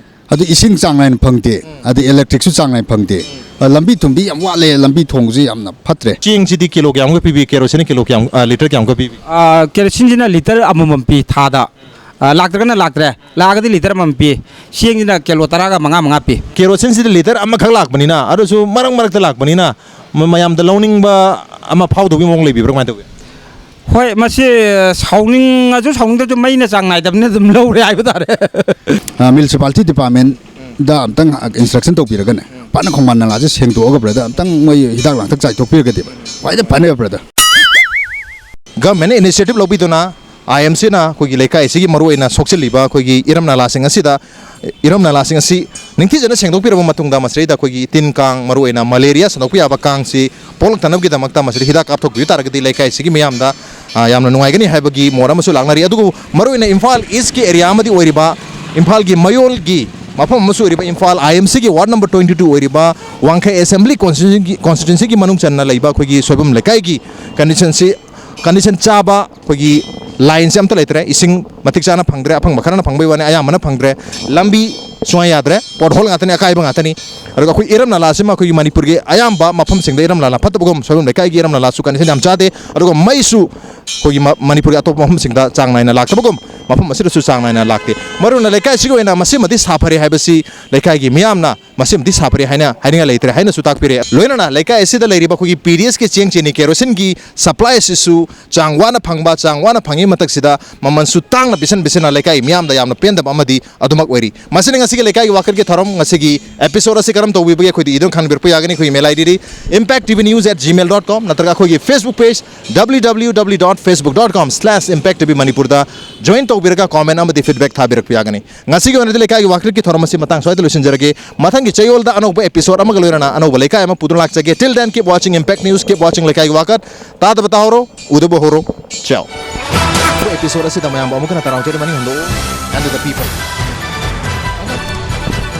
ꯑꯗꯨ ꯏꯁꯤꯡ ꯆꯥꯡ ꯅꯥꯏꯅ ꯐꯪꯗꯦ, ꯑꯗꯩ ꯏꯂꯦꯛꯇ꯭ꯔꯤꯛꯁꯨ ꯆꯥꯡ ꯅꯥꯏꯅ ꯐꯪꯗꯦ꯫ ꯑ, ꯂꯝꯕꯤ ꯊꯨꯝꯗꯤ ꯌꯥꯝ ꯋꯥꯠꯂꯦ, ꯂꯝꯕꯤ ꯊꯣꯡꯁꯤ ꯌꯥꯝꯅ ꯐꯠꯇ꯭ꯔꯦ꯫ ꯆꯦꯡꯁꯤꯗꯤ ꯀꯤꯂꯣ ꯀꯌꯥꯃꯨꯛꯀ ꯄꯤꯕꯤ? ꯀꯦꯔꯣꯁꯤꯟ ꯀꯤꯂꯣ ꯀꯌꯥꯝ, ꯑ, ꯂꯤꯇꯔ ꯀꯌꯥꯃꯨꯛꯀ ꯄꯤꯕꯤ? ꯑ, ꯀꯦꯔꯣꯁꯤꯟꯁꯤꯅ ꯂꯤꯇꯔ ꯑꯃꯃꯝ ꯄꯤ ꯊꯥꯗ꯫ ꯑ, ꯂꯥꯛꯇ꯭ꯔꯒꯅ ꯂꯥꯛꯇ꯭ꯔꯦ, ꯂꯥꯛꯑꯒꯗꯤ ꯂꯤꯇꯔ ꯑꯃꯃꯝ ꯄꯤ꯫ ꯆꯦꯡꯁꯤꯅ ꯀꯤꯂꯣ ꯇꯔꯥꯒ ꯃꯉꯥ ꯃꯉꯥ ꯄꯤ꯫ ꯀꯦꯔꯣꯁꯤꯟꯁꯤꯗꯤ ꯂꯤꯇꯔ ꯑꯃꯈꯛ ꯂꯥꯛꯄꯅꯤꯅ, ꯑꯗꯨꯁꯨ ꯃꯔꯛ ꯃꯔꯛꯇ ꯂꯥꯛꯄꯅꯤꯅ, ꯃ-, ꯃꯌꯥꯝꯗ ꯂꯧꯅꯤꯡꯕ ꯑꯃ ꯐꯥꯎꯗꯕꯒꯤ ꯃꯑꯣꯡ ꯂꯩꯕꯤꯕ꯭ꯔꯥ, ꯀꯃꯥꯏꯅ ꯇꯧꯒꯦ? ꯍꯣꯏ, ꯃꯁꯤ ꯁꯥꯎꯅꯤꯡꯉꯁꯨ ꯁꯥꯎꯅꯤꯡꯗ꯭ꯔꯁꯨ ꯃꯩꯅ ꯆꯥꯡ ꯅꯥꯏꯗꯕꯅꯤꯅ ꯑꯗꯨꯝ ꯂꯧꯔꯦ ꯍꯥꯏꯕ ꯇꯥꯔꯦ꯫ ꯑ, municipality departmentꯗ ꯑꯝꯇꯪ instruction ꯇꯧꯕꯤꯔꯒꯅꯦ, ꯐꯖꯅ ꯈꯣꯡꯕꯥꯟ ꯅꯂꯥꯁꯦ ꯁꯦꯡꯗꯣꯛꯑꯒ, brother, ꯑꯝꯇꯪ ꯃꯣꯏ ꯍꯤꯗꯥꯛ ꯂꯥꯡꯊꯛ ꯆꯥꯏꯊꯣꯛꯄꯤꯔꯒꯗꯤ ꯈ꯭ꯋꯥꯏꯗꯒꯤ ꯐꯅꯦꯕ, brother꯫ Governmentꯅ initiative ꯂꯧꯕꯤꯗꯨꯅ I M Cꯅ ꯑꯩꯈꯣꯏꯒꯤ ꯂꯩꯀꯥꯏ ꯑꯁꯤꯒꯤ ꯃꯔꯨꯑꯣꯏꯅ ꯁꯣꯛꯆꯤꯜꯂꯤꯕ ꯑꯩꯈꯣꯏꯒꯤ ꯏꯔꯝ ꯅꯂꯥꯁꯤꯡ ꯑꯁꯤꯗ, ꯏꯔꯝ ꯅꯂꯥꯁꯤꯡ ꯑꯁꯤ ꯅꯤꯡꯊꯤꯖꯅ ꯁꯦꯡꯗꯣꯛꯄꯤꯔꯕ ꯃꯇꯨꯡꯗ, ꯃꯁꯤꯗꯩꯗ ꯑꯩꯈꯣꯏꯒꯤ ꯇꯤꯟ ꯀꯥꯡ, ꯃꯔꯨꯑꯣꯏꯅ ꯃꯂꯦꯔꯤꯌꯥ ꯁꯟꯗꯣꯛꯄ ꯌꯥꯕ ꯀꯥꯡꯁꯤ ꯄꯣꯛꯂꯛꯇꯅꯕꯒꯤꯗꯃꯛꯇ ꯃꯁꯤꯗ ꯍꯤꯗꯥꯛ ꯀꯥꯞꯊꯣꯛꯄꯤꯕ ꯇꯥꯔꯒꯗꯤ ꯂꯩꯀꯥꯏ ꯑꯁꯤꯒꯤ ꯃꯤꯌꯥꯝꯗ, ꯑ, ꯌꯥꯝꯅ ꯅꯨꯡꯉꯥꯏꯒꯅꯤ ꯍꯥꯏꯕꯒꯤ ꯃꯣꯠ ꯑꯃꯁꯨ ꯂꯥꯛꯅꯔꯤ꯫ ꯑꯗꯨꯕꯨ ꯃꯔꯨꯑꯣꯏꯅ ꯏꯝꯐꯥꯜ ꯏꯁꯀꯤ ꯑꯦꯔꯤꯌꯥ ꯑꯃꯗꯤ ꯑꯣꯏꯔꯤꯕ, ꯏꯝꯐꯥꯜꯒꯤ ꯃꯌꯣꯜꯒꯤ ꯃꯐꯝ ꯑꯃꯁꯨ ꯑꯣꯏꯔꯤꯕ Imphal I M Cꯒꯤ ward number twenty two ꯑꯣꯏꯔꯤꯕ ꯋꯥꯡꯈꯩ assembly constituencyꯒꯤ, constituencyꯒꯤ ꯃꯅꯨꯡ ꯆꯟꯅ ꯂꯩꯕ ꯑꯩꯈꯣꯏꯒꯤ ꯁꯣꯏꯕꯝ ꯂꯩꯀꯥꯏꯒꯤ conditionꯁꯤ, condition ꯆꯥꯕ ꯑꯩꯈꯣꯏꯒꯤ lineꯁꯦ ꯑꯝꯇ ꯂꯩꯇ꯭ꯔꯦ꯫ ꯏꯁꯤꯡ ꯃꯇꯤꯛ ꯆꯥꯅ ꯐꯪꯗ꯭ꯔꯦ꯫ ꯑꯐꯪꯕ ꯈꯔꯅ ꯐꯪꯕꯩ ꯋꯥꯅꯤ, ꯑꯌꯥꯝꯕꯅ ꯐꯪꯗ꯭ꯔꯦ꯫ ꯂꯝꯕꯤ ꯁꯨꯡꯌꯥ ꯌꯥꯗ꯭ꯔꯦ, pothole ꯉꯥꯛꯇꯅꯤ, ꯑꯀꯥꯏꯕ ꯉꯥꯛꯇꯅꯤ꯫ ꯑꯗꯨꯒ ꯑꯩꯈꯣꯏ ꯏꯔꯝ ꯅꯂꯥꯁꯤꯃ ꯑꯩꯈꯣꯏꯒꯤ ꯃꯅꯤꯄꯨꯔꯒꯤ ꯑꯌꯥꯝꯕ ꯃꯐꯝꯁꯤꯡꯗ ꯏꯔꯝ ꯅꯂꯥ ꯐꯠꯇꯕꯒꯨꯝ, ꯁꯣꯏꯕꯝ ꯂꯩꯀꯥꯏꯒꯤ ꯏꯔꯝ ꯅꯂꯥꯁꯨ condition ꯌꯥꯝ ꯆꯥꯗꯦ꯫ ꯑꯗꯨꯒ ꯃꯩꯁꯨ ꯑꯩꯈꯣꯏꯒꯤ ꯃ-, ꯃꯅꯤꯄꯨꯔꯒꯤ ꯑꯇꯣꯞꯄ ꯃꯐꯝꯁꯤꯡꯗ ꯆꯥꯡ ꯅꯥꯏꯅ ꯂꯥꯛꯇꯕꯒꯨꯝ, ꯃꯐꯝ ꯑꯁꯤꯗꯁꯨ ꯆꯥꯡ ꯅꯥꯏꯅ ꯂꯥꯛꯇꯦ꯫ ꯃꯔꯨꯑꯣꯏꯅ ꯂꯩꯀꯥꯏ ꯑꯁꯤꯒꯤ ꯑꯣꯏꯅ ꯃꯁꯤꯃꯗꯤ ꯁꯥꯐꯔꯦ ꯍꯥꯏꯕꯁꯤ ꯂꯩꯀꯥꯏꯒꯤ ꯃꯤꯌꯥꯝꯅ ꯃꯁꯤꯃꯗꯤ ꯁꯥꯐꯔꯦ ꯍꯥꯏꯅ ꯍꯥꯏꯅꯤꯡꯉꯥꯏ ꯂꯩꯇ꯭ꯔꯦ ꯍꯥꯏꯅꯁꯨ ꯇꯥꯛꯄꯤꯔꯦ꯫ ꯂꯣꯏꯅꯅ ꯂꯩꯀꯥꯏ ꯑꯁꯤꯗ ꯂꯩꯔꯤꯕ ꯑꯩꯈꯣꯏꯒꯤ P D Sꯀꯤ ꯆꯦꯡ, ꯆꯤꯅꯤ, ꯀꯦꯔꯣꯁꯤꯟꯒꯤ supply ꯑꯁꯤꯁꯨ ꯆꯥꯡ ꯋꯥꯅ ꯐꯪꯕ, ꯆꯥꯡ ꯋꯥꯅ ꯐꯪꯉꯤ ꯃꯊꯛꯁꯤꯗ ꯃꯃꯜꯁꯨ ꯇꯥꯡꯅ ꯄꯤꯁꯟ ꯄꯤꯁꯟꯅ ꯂꯩꯀꯥꯏ ꯃꯤꯌꯥꯝꯗ ꯌꯥꯝꯅ ꯄꯦꯟꯗꯕ ꯑꯃꯗꯤ ꯑꯗꯨꯃꯛ ꯑꯣꯏꯔꯤ꯫ ꯃꯁꯤꯅ ꯉꯁꯤꯒꯤ ꯂꯩꯀꯥꯏꯒꯤ ꯋꯥꯀꯠꯀꯤ ꯊꯧꯔꯝ, ꯉꯁꯤꯒꯤ episode ꯑꯁꯤ ꯀꯔꯝ ꯇꯧꯕꯤꯕꯒꯦ ꯑꯩꯈꯣꯏꯗ ꯏꯗꯨꯅ ꯈꯪꯍꯟꯕꯤꯔꯛꯄ ꯌꯥꯒꯅꯤ꯫ ꯑꯩꯈꯣꯏꯒꯤ email I D D impact T V news at gmail dot com ꯅꯠꯇ꯭ꯔꯒ ꯑꯩꯈꯣꯏꯒꯤ Facebook page W W W dot facebook dot com slash impact T V Manipurꯗ join ꯇꯧꯕꯤꯔꯒ comment ꯑꯃꯗꯤ feedback ꯊꯥꯕꯤꯔꯛꯄ ꯌꯥꯒꯅꯤ꯫ ꯉꯁꯤꯒꯤ ꯑꯣꯏꯅꯗꯤ ꯂꯩꯀꯥꯏꯒꯤ ꯋꯥꯀꯠꯀꯤ ꯊꯧꯔꯝ ꯑꯁꯤ ꯃꯇꯥꯡ ꯁ꯭ꯋꯥꯏꯗ ꯂꯣꯏꯁꯤꯟꯖꯔꯒꯦ꯫ ꯃꯊꯪꯒꯤ ꯆꯌꯣꯜꯗ ꯑꯅꯧꯕ episode ꯑꯃꯒ ꯂꯣꯏꯅꯅ ꯑꯅꯧꯕ ꯂꯩꯀꯥꯏ ꯑꯃ ꯄꯨꯗꯨꯅ ꯂꯥꯛꯆꯒꯦ꯫ Till then, keep watching Impact News, keep watching ꯂꯩꯀꯥꯏꯒꯤ ꯋꯥꯀꯠ꯫ ꯇꯥꯗꯕ ꯇꯥꯍꯧꯔꯣ, ꯎꯗꯕ ꯍꯧꯔꯣ꯫ Ciao꯫ Episode ꯑꯁꯤꯗ ꯃꯌꯥꯝꯕꯨ ꯑꯃꯨꯛ ꯍꯟꯅ ꯇꯔꯥꯎꯖꯔꯤ, ꯃꯅꯤꯡ ꯍꯟꯗꯣꯛꯎ꯫ And to the people.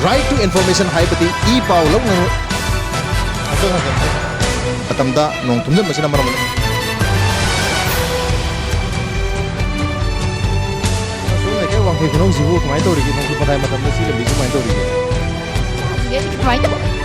Right to information ꯍꯥꯏꯕꯗꯤ ꯏ ꯄꯥꯎ ꯂꯧꯅꯔꯨ꯫ ꯃꯇꯝꯗ ꯅꯣꯡ ꯊꯨꯝꯖꯤꯟꯕꯁꯤꯅ ꯃꯔꯝ ꯑꯣꯏꯔꯒ ꯑꯁꯣꯝ ꯂꯩꯀꯥꯏ ꯋꯥꯡꯈꯩ ꯈꯨꯅꯧꯁꯤꯕꯨ ꯀꯃꯥꯏꯅ ꯇꯧꯔꯤꯒꯦ? ꯅꯣꯡꯖꯨ ꯄꯟꯊꯥ ꯃꯇꯝꯗ ꯁꯤ ꯂꯝꯕꯤꯁꯤ ꯀꯃꯥꯏꯅ ꯇꯧꯔꯤꯒꯦ? ꯍꯧꯖꯤꯛ ꯀꯃꯥꯏꯅ ꯇꯧ-